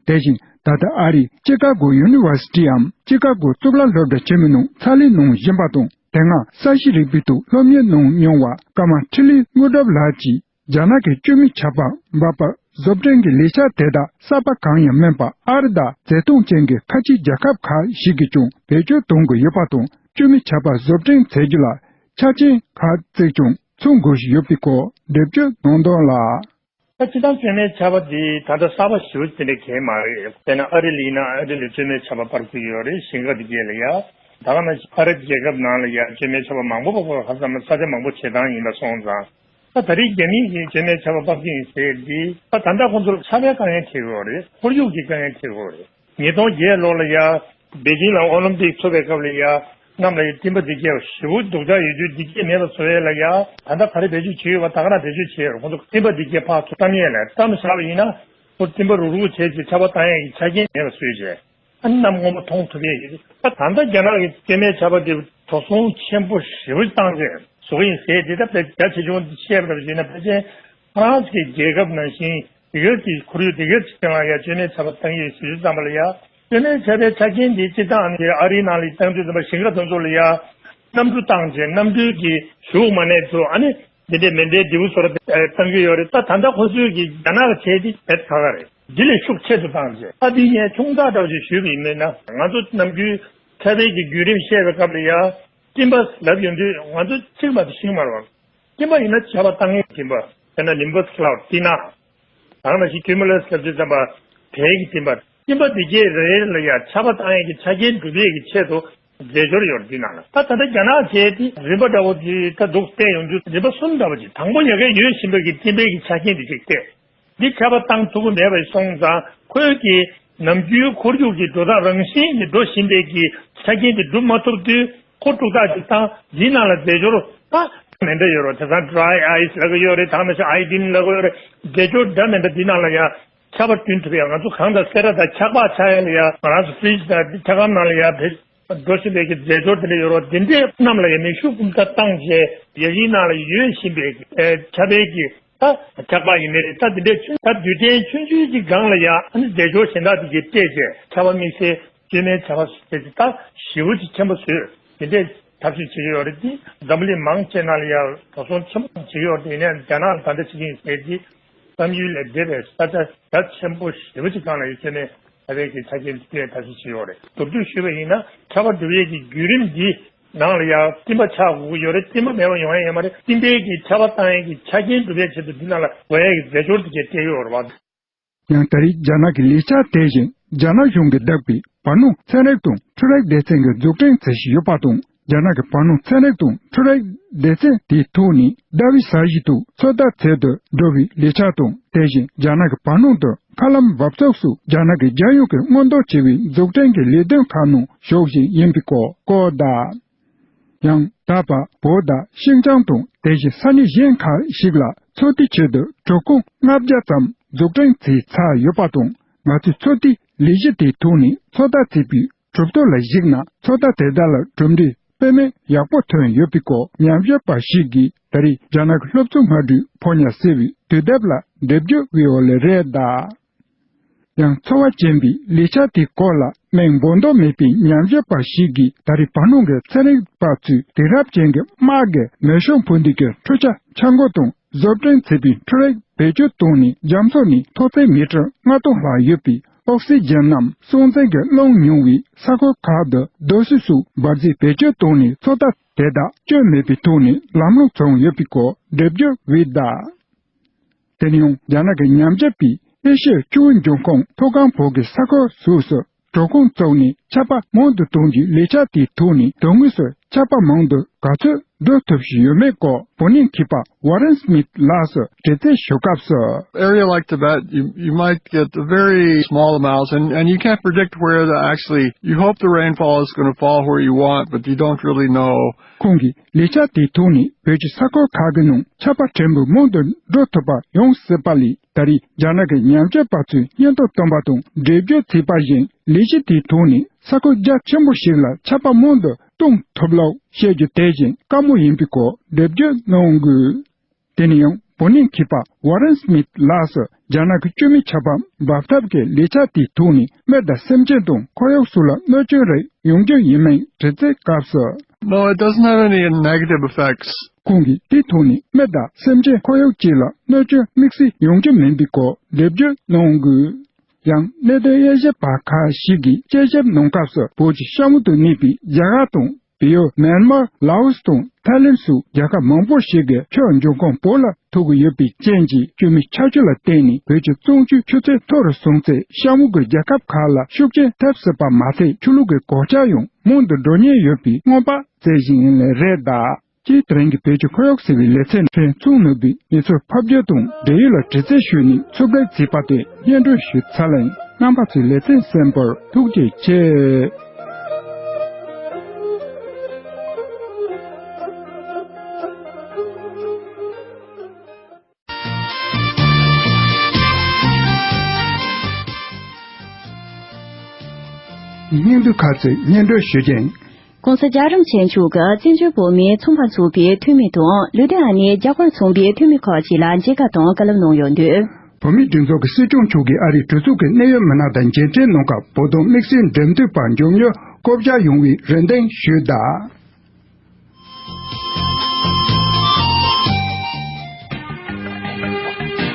དེ་བཞིན་ད་ལྟ་ཨ་རིའི་ཅི་ཀ་གོ་ཡུ་ནི་ཝར་སི་ཊིའམ་ཅི་ཀ་གོ་གཙུག་ལག་སློབ་གྲྭ་ཆེན་མོའི་ནང་ཚ་ལས་གནང་བཞིན་པ་དང་། དེ་སྔ་ས་གཤིས་རིག་པའི་ཐོག་སློབ་གཉེར་གནང་མྱོང་བ་ཀརྨ་འཕྲིན་ལས་དངོས་གྲུབ་ལགས་ཀྱིས། རྒྱ་ནག་གི་བཅོས་མའི་ཆར་པ་འབབ་པ་བཟོ་སྐྲུན་གྱི་ལས་འཆར་དེ་དག་གསར་པ་གང་ཡང་མིན་པར། ཨ་རི་དང་བརྩེ་དུང་ཅན་གྱི་ཁ་ཆེའི་རྒྱལ་ཁབ་ཁག་ཞིག་གིས་ཀྱང་བེད་སྤྱོད་གཏོང་གི་ཡོད་པ་དང་། བཅོས་མའི་ཆར་པ་བཟོ་སྐྲུན་བྱེད་རྒྱུ་ལ་ཆ་རྐྱེན་ཁག་ཅིག་ཀྱང་ཚང་དགོས་ཀྱི་ཡོད་པའི་སྐོར་འགྲེལ་བརྗོད་གནང་དོན་ལ། ད་སྤྱིར་བཏང་བཅོས་མའི་ཆར་པ་འདི་ད་ལྟ་གསར་པ་ཞེ་པོ་དེ་འདྲ་གང་ཡང་མ་རེད། དཔེར་ན་ཨ་རི་ལ་ཡིན་ན་ཨ་རི་ལ་བཅོས་མའི་ཆར་པ་སྤར་གྱི་ཡོད་རེད། ཞིང་ཁ་འདི་གས་ལ་ཡ། ད་ག་ནང་བཞིན་ཨ་རབ་རྒྱལ་ཁབ་ནང་ལ་ཡ་བཅོས་མའི་ཆར་པ་མང་པོ་སྤར་གྱི་ཡོད་རེད། ཧ་ཙམ་ས་ཆ་མང་པོ་བྱེ་ཐང་ཡིན་པ་སོང་ཙང་། ད་ད་རེས་རྒྱ་མིས་ཀྱིས་བཅོས་མའི་ཆར་པ་སྤར་གྱི་ཡིན་ཟེར་འདི། ད་ད་ལྟ་ཁོང་ཚོར་ཆར་པའི་དཀའ་ངལ་འཕྲད་ཀྱི་ཡོད་རེད། ཁོར་ཡུག་གི་དཀའ་ངལ་འཕྲད་ཀྱི་ཡོད་རེད། ཉིས་སྟོང་བརྒྱད་ལོ་ལ་ཡ། པེ་ཅིང་ལ་ཨོ་ལིམ་པིག་ཚོགས་པའི་སྐབས་ལ་ཡ། གནམ་ལ་ཡ་སྤྲིན་པ་འདི་གས་ཞེ་པོ་སྡུག་ཅག་ཡོད་དུས་འདི་གས་མེད་པ་བཟོ་ཡས་ལ་ཡ། ད་ལྟ་ག་རེ་བེད་སྤྱོད་བྱེད་ཡོད་པ་ད་ག་རང་བེད་སྤྱོད་བྱེད་ཡོད་རེད། ཁོང་ཚོ་སྤྲིན་པ་འདི་གས་ཕར་ཚུར་བཀྲམ་ཡས་ལ་བཀྲམ་བཞག་པ་ཡིན་ན། ཁོ་སྤྲིན་པ་རུག་རུག་བྱས་ཀྱི་ཆར་པ་བཏང་ཡས་ཀྱི་ཆ་རྐྱེན་མེད་པ་བཟོས་བྱས། ཨ་ནི་གནམ་སྔོན་པོ་མཐོང་ཐུབ་ཡས་ཡོད། ད་ད་ལྟ་རྒྱ་ནག་གི་བཅོས་མའི་ཆར་པ་འདི་འགྲོ་སོང་ཆེན་པོ་ཞེ་པོ་བཏང་བྱས་བཟོ་གི་ཡིན་ཟེར་དེ། ད་དཔེ་རྒྱ་ཆེ་ཆུང་འདི་བཤད་པ་ཡིན་ན་ཕལ་ཆེར་ཧྥ་རན་སི་གི་རྒྱལ་ཁབ་ནང་བཞིན། དེ་གར་གྱི་ཁོར་ཡུག་དེ་གར་གྱི་སྟེང་ལ་ཡ་བཅོས་མའི་ཆར་པ་བཏང་ཡོད་ཟེར་དུས་ཙམ་པ་ལ་ཡ། བཅོས་མའི་ཆར་པའི་ཆ་རྐྱེན་དེ་སྤྱིར་བཏང་ཨ་ནི་ཨ་རིའི་ནང་ལ་བཏང་དུས་ཙམ་པ་ཞིང་ཁ་དེ་ཚོ་ལ་ཡ། གནམ་གྲུ་བཏང་བྱས་གནམ་གྲུའི་གི་གཞུག་མ་ནས་ཚོ་ཨ་ནི་འདི་འདྲའི་མེ་མདའི་ལྡེའུ་བཟོ་འདྲ་བཏང་གི་ཡོད་རེད། ད་ད་ལྟ་ཁོ་ཚོས་ཀྱི་རྒྱ་ནག་གི་བྱས་དེ་བེད་ཁ་ཁ་རེད། འདི་ལས་ཤུགས་ཆེ་རུ་བཏང་བྱས། ད་འདི་ངས་ཆུང་ཙག་འདྲ་བོ་ཞིག་ཞུས་པ་ཡིན་མིན་ན། ང་ཚོ་ནམ་རྒྱུན་ཆར་པའི་གི་བརྒྱུད་རིམ་བཤད་པའི་སྐབས་ལ་ཡ། སྤྲིན་པ་ལབ་ཡོང་དུས་ང་ཚོ་ཚིག་མ་གཏོགས་ཤེས་ཀྱི་མ་རེད་བ། སྤྲིན་པ་ཡིན་ན་ཆར་པ་བཏང་མཁན་སྤྲིན་པ། དཔེར་ན་ནིམ་བྷ་སི་ཀི་ལའུ་ཌི་ཟེར་ན། ད་ག་ནང་བཞིན་ཁིའུ་མུ་ལ་སི་ལབ་དུས་ཙམ་པ། བལ་གྱི་སྤྲིན་པ། སྤྲིན་པ་འདི་གས་རེ་རེ་ལ་ཡ་ཆར་པ་བཏང་ཡས་ཀྱི་ཆ་རྐྱེན་སྒྲུབ་ཡས་ཀྱི་ཆེད་དུ་རྫས་སྦྱོར་ཡོད་རེད་འདི་ནང་ལ། ད་ད་ལྟ་རྒྱ་ནག་བྱས་དེ་རིམ་པ་འདྲ་བོ་དེ་ད་འདུག་བལྟས་ཡོང་དུས་རིམ་པ་གསུམ་འདྲ་བོ་ཅིག་དང་པོ་ཉེ་ག་ཡོད་བཞིན་པའི་གི་སྤྲིན་པའི་གི་ཆ་རྐྱེན་དེ་ཅིག་བལྟས། འདི་ཆར་པ་བཏང་ཐུབ་ཀྱི་མེད་པ་སོང་ཙང་། ཁོའི་གི་ནམ་རྒྱུན་ཁོར་ཡུག་གི་འགྲོ་སྟངས་རང་བཞིན་གྱིས་འགྲོ་བཞིན་པའི་གི་ཆ་རྐྱེན་དེ་སྒྲུབ་མ་ཐུབ་དུས། ཁོ་དཀྲུག་ཐག་ཅིག་བཏང་། འདིའི་ནང་ལ་རྫས་སྦྱོར་ད་མི་འདྲ་ཡོད་རེད། དེང་སང་ཌི་རའི་ཨའི་སི་ལབ་ཀྱི་ཡོད་རེད། ད་ག་ནང་བཞིན་ཨའི་ཌིན་ལབ་ཀྱི་ཡོད་རེད། རྫས་སྦྱོར་འདྲ་མི་འདྲ་འདི་ནང་ལ་ཡ་ཆར་པ་བསྐྲུན་ཐུབ་ཡ། ང་ཚོ་གང་ལྟར་སེ་ར་དང་ཆར་པ་ཆགས་ཡ་ལ་ཡ། ང་རང་ཚོ་ཕི་རི་ཇི་དང་འདི་ཆ་སྒམ་ནང་ལ་ཡ་བེད་འགྲོ་བཞིན་པའི་གི་རྫས་སྦྱོར་དེ་འདྲ་ཡོད་རེད། དེ་འདྲས་གནམ་ལ་ཡ་མེ་ཤུགས་འབུམ་ཕྲག་བཏང་བྱས་ཡ་གིའི་ནང་ལ་ཡོད་བཞིན་པའི་གི་ཨེ་ཆར་པའི་གི་ད་ཆར་པ་ཡིན་ནའི་རེད། ད་དེ་འདྲའི་ཆུ་ད་རྡུལ་ཕྲན་ཆུང་ཆུང་ཅིག་སྒང་ལ་ཡ་ཨ་ནི་རྫས་སྦྱོར་གཞན་དག་དེ་གས་སྤྲད་བྱས་ཆར་པ་དམིགས་བསལ་བཅོས་མའི་ཆར་པ་སྤྲད་དེ་ད་ཞེ་པོ་ཅིག་ཆེན་པོ་བཟོས། དེ་འདྲའི་ཐབས་ཤེས་བྱེད་ཀྱི་ཡོད་རེད་དེ། འཛམ་བུ་གླིང་མང་ཆེ་ནང་ལ་ཡ་འགྲོ་སོང་ཆེན་པོ་བྱེད་ཀྱི་ཡོད་རེད་དེ། ཡིན་ནའི་རྒྱ་ནག་ལ་ད་ལྟ་བྱེད་ཀྱི་ཡིན་ཟེར་དེ། བསམ་ཡུལ་ལས་འདས་པའི་ས་ཆ་རྒྱ་ཆེན་པོ་ཞེ་པོ་ཅིག་སྒང་ལ་ཡ་བཅོས་མའི་ཆར་པའི་གི་ཆ་རྐྱེན་དེ་སྤྲད་ཐབས་ཤེས་བྱེད་ཀྱི་ཡོད་རེད། མདོར་བསྡུས་ཞུས་པ་ཡིན་ན་ཆར་པ་འགྲུབ་ཡས་ཀྱི་བརྒྱུད་རིམ་འདི། ནང་ལ་ཡང་སྤྲིན་པ་ཆགས་དགོས་ཀྱི་ཡོད་རེད། སྤྲིན་པ་མེད་པ་ཡོང་ཡ་ཡོད་མ་རེད། སྤྲིན་པའི་གི་ཆར་པ་བཏང་ཡས་ཀྱི་ཆ་རྐྱེན་སྒྲུབ་ཡས་ཆེད་དུ་འདི་ནང་ལ་དགོས་ཡས་ཀྱི་རྫས་སྦྱོར་དེ་གས་སྤྲད་ཡོད་རེད་བ། ཡང་ད་རེས་རྒྱ་ནག་གི་ལས་འཆར་དེ་བཞིན་རྒྱ་ནག་གཞུང་གིས་བདག་པའི་བར་སྣང་ཚན་རིག་དང་འཕྲུལ་རིག་སྡེ་ཚན་གྱིས་འཛུགས་སྐྲུན་བྱེད་བཞིན་ཡོད་པ་དང་། རྒྱ་ནག་གི་བར་སྣང་ཚན་རིག་དང་འཕྲུལ་རིག་སྡེ་ཚན་དེའི་ཐོག་ནས་ཟླ་བའི་གཟའ་བཞི་དུ་ཚོད་ལྟ་བྱེད་དུ་འགྲོ་བའི་ལས་འཆར་དང་། དེ་བཞིན་རྒྱ་ནག་གི་བར་སྣང་དུ་མཁའ་ལམ་འབབ་ཚུགས་སུ་རྒྱ་ནག་གི་རྒྱལ་ཡོངས་ཀྱི་སྔོན་འདོན་བྱེད་པའི་འཛུགས་སྐྲུན་གྱི་ལས་དོན་ཁག་ནང་ཞུགས་བཞིན་ཡིན་པའི་སྐོར་བཀོད་གདའ། ཡང་ད་བར་བོད་དང་ཤིན་ཅང་དང་དེ་བཞིན་ས་གནས་གཞན་ཁག་ཞིག་ལ་ཚོད་ལྟའི་ཆེད་དུ་གྲུབ་ཁང་ལྔ་བརྒྱ་ཙམ་འཛུགས་སྐྲུན་བྱས་ཚར་ཡོད་པ་དང་། ང་ཚོས་ཚོད་ལྟའི་ལས་གཞི་དེའི་ཐོག་ནས་ཚོད་ལྟ་བྱས་པའི་གྲུབ་ཐོབ་ལ་གཞིགས་ན། ཚོད་ལྟ་དེ་དག་ལ་གྲུབ་འབྲས་དཔེ་མེད་ཡག་པོ་ཐོན་ཡོད་པའི་སྐོར་ཉམས་ཞིབ་པ་ཞིག་གིས་ད་རེས་རྒྱ་ནག་གི་སློབ་གཙོ་སྔ་དྲོའི་ཕོ་ཉ་ཟེར་བའི་དུས་དེབ་ལ་འགྲེལ་བརྗོད་སྤེལ་བ་ལས་རེད་གདའ། ཡང་འཚོ་བ་སྐྱེལ་བའི་ལས་འཆར་དེའི་སྐོར་ལ་མིང་འབོད་འདོད་མེད་པའི་ཉམས་ཞིབ་པ་ཞིག་གིས། ད་རེས་བར་སྣང་གི་ཚན་རིག་པ་ཚོས་དེང་རབས་ཅན་གྱི་དམག་གི་མེ་ཤོག་འཕུར་མདེལ་གྱི་འཕྲུལ་ཆས་འཆར་འགོད་དང་བཟོ་སྐྲུན་བྱས་པའི་འཕྲུལ་རིགས་བེད་སྤྱོད་བཏང་ནས། རྒྱ་མཚོ་ནས་མཐོ་ཚད་མི་ཊར་ལྔ་སྟོང་ལྷག་ཡོད་པའི་ཨོག་སི་ཇན་ནམ་སྲོག་འཛིན་གྱི་རླུང་ཉུང་བའི་ས་ཁུལ་ཁག་ཏུ་རྡོ་སོལ་སོགས་འབར་རྫས་བེད་སྤྱོད་བཏང་ནས། ཚོད་ལྟ་དེ་དག་སྐྱོན་མེད་པའི་ཐོག་ནས་ལམ་ལྷོང་བྱུང་ཡོད་པའི་སྐོར་འགྲེལ་བརྗོད་འོས་གནང་། དེ་ནས་ཡང་རྒྱ་ནག་གི་ཉམས་ཞིབ་པས་ཨེ་ཤི་ཡའི་ཆུ་བོ་འབྱུང་ཁུངས་མཐོ་སྒང་བོད་ཀྱི་ས་ཁུལ་སོགས་སུ་བྲོ་ཁང་བཙུགས་ནས་ཆར་པ་མང་དུ་གཏོང་རྒྱུའི་ལས་འཆར་དེའི་ཐོག་ནས། དོན་དངོས་སུ་ཆར་པ་མང་དུ་ག་ཚོད་འགྲོ་ཐུབ་བཞིན་ཡོད་མེད་སྐོར་བོད་གནས་མཁས་པ་ཝ་རན་སྨིད་ལགས་སུ་དྲི་རྩད་ཞུ་སྐབས་སུ། Area like Tibet, you, you might get very small amounts, and, and you can't predict where the actually, you hope the rainfall is going to fall where you want, but you don't really know. ཁོང་གིས་ལས་འཆར་དེའི་ཐོག་ནས་བོད་ཀྱི་ས་ཁུལ་ཁག་གི་ནང་ཆར་པ་ཕྲན་བུ་མང་དུ་འགྲོ་ཐུབ་པ་ཡོང་སྲིད་པ་ལས། ད་རེས་རྒྱ་ནག་གི་ཉམས་ཞིབ་པ་ཚོས་སྙན་ཐོ་བཏོན་པ་དང་འགྲེལ་བརྗོད་བྱས་པ་བཞིན། ལས་གཞི་དེའི་ཐོག་ནས་ས་ཁུལ་རྒྱ་ཆེན་པོ་ཞིག་ལ་ཆར་པ་མང་དུ་གཏོང་ཐུབ་ལུགས་བཤད་རྒྱུ་དེ་བཞིན་དཀའ་མོ་ཡིན་པའི་སྐོར་འགྲེལ་བརྗོད་གནང་དགོས། དེ་ནས་ཡང་བོད་གནས་མཁས་པ་ཝ་རན་སྨིད་ལགས་སུ་རྒྱ་ནག་གི་བཅོས་མའི་ཆར་པ་འབབ་ཐབས་ཀྱི་ལས་འཆར་དེའི་ཐོག་ནས་མི་དང་སེམས་ཅན་དང་ཁོར་ཡུག་སོགས་ལ་གནོད་སྐྱོན་རེ་ཡོང་རྒྱུ་ཡིན་མིན་དྲི་རྩད་སྐབས་སུ། No, it doesn't have any negative effects. ཁོང་གིས་དེའི་ཐོག་ནས་མི་དང་སེམས་ཅན་ཁོར་ཡུག་བཅས་ལ་གནོད་སྐྱོན་དམིགས་བསལ་ཡོང་རྒྱུ་མིན་པའི་སྐོར་འགྲེལ་བརྗོད་གནང་དགོས། ཡང་གནད་དོན་དབྱེ་ཞིབ་པ་ཁག་ཞིག་གིས་དཔྱད་ཞིབ་གནང་སྐབས་སུ། བོད་ཀྱི་ཤ་མོ་དུ་གནས་པའི་རྒྱ་གར་དང་བལ་ཡུལ། མེན་མར། ལའོ་སི་དང་ཐའི་ལེན་སོགས་རྒྱལ་ཁབ་མང་པོ་ཞིག་གི་ཆུ་འབྱུང་ཁུངས་བོད་ལ་ཐུག་གི་ཡོད་པའི་རྐྱེན་གྱིས། བཅོས་མའི་ཆར་ཆུ་ལ་བརྟེན་ནས་བོད་ཀྱི་གཙང་ཆུའི་ཆུ་ཚད་མཐོ་རུ་སོང་ཚེ། ཤ་མོ་གི་རྒྱལ་ཁབ་ཁག་ལ་ཤུགས་རྐྱེན་ཐེབས་སྲིད་པ་མ་ཟད། ཆུ་ལོག་གི་གོད་ཆག་ཡང་མང་དུ་འགྲོ་ཉེན་ཡོད་པའི་སྔོན་དཔག་བྱེད་བཞིན་ཡིན་ལེ་རེད་གདའ། སྤྱིར་དེ་རིང་གི་བོད་ཀྱི་ཁོར་ཡུག་ཟེར་བའི་ལེ་ཚན་ཕྲན་ཚོགས་ནུས་པའི་གནས་ཚུལ་ཕབ་སྒྱུར་དང་འབྲེལ་ཡོད་ལ་དྲི་རྩད་ཞུས་ནས་ཚོད་དཔག་བྱས་པ་དེ་སྙན་སྒྲོན་ཞུས་ཚར་ལ་ཡིན། རྣམ་པ་ཚོས་ལེ་ཚན་གསན་པར་ཐུགས་རྗེ་ཆེ། སྙིང་བསྡུས་ཁ་ཚོན་སྙན་སྒྲོན་ཞུ་རྒྱུ་ཡིན། ༸གོང་ས་རྒྱལ་བ་རིན་པོ་ཆེ་མཆོག་གིས་བཙན་བྱོལ་བོད་མིའི་ཚོང་པ་ཚོགས་པའི་འཐུས་མི་དང་ལུས་ལྡན་ཨ་ནེ་རྒྱ་གར་ཚོང་པའི་འཐུས་མི་ཁག་ཅིག་ལ་མཇལ་ཁ་དང་བཀའ་སློབ་གནང་ཡོད་འདུག་བོད་མིའི་སྒྲིག་འཛུགས་ཀྱི་སྲིད་སྐྱོང་མཆོག་གིས་ཨ་རིའི་གྲོས་ཚོགས་ཀྱི་གནད་ཡོད་མི་སྣ་དང་མཇལ་འཕྲད་གནང་སྐབས། བོད་དོན་དམིགས་བསལ་འབྲེལ་མཐུད་པ་མགྱོགས་མྱུར་བསྐོ་བཞག་ཡོང་བའི་རེ་འདུན་ཞུས་གདའ།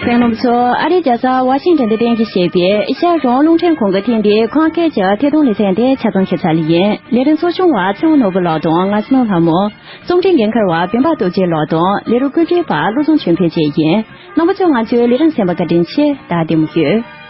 དཔོན་སློབ་ཚོ། ཨ་རིའི་རྒྱལ་ས་ཝ་ཤིང་ཊོན་དུ་རྟེན་གཞི་བྱས་པའི་ཨེ་ཤ་ཡ་རང་དབང་རླུང་འཕྲིན་ཁང་གིས་བཏིང་པའི་ཁམས་སྐད་ཀྱི་ཐད་གཏོང་ལེ་ཚན་དེ་ཆ་ཚང་ཁྱབ་ཚར་ལེ་ཡིན། ལས་རིམ་ཚོགས་ཆུང་བ་ཚེ་དབང་ནོར་བུ་ལགས་དང་ང་བསོད་ནམས་ལྷ་མོ། རྩོམ་སྒྲིག་འགན་འཁུར་བ་བེམ་པ་སྟོབས་རྒྱལ་ལགས་དང་ལས་རོགས་བཀོད་སྒྲིག་པ་བློ་བཟང་ཆོས་འཕེལ་བཅས་ཡིན། རྣམ་པ་ཚོས་ང་ཚོའི་ལས་རིམ་གསན་པར་བཀའ་དྲིན་ཆེ། ད་བདེ་མོ་བྱོས།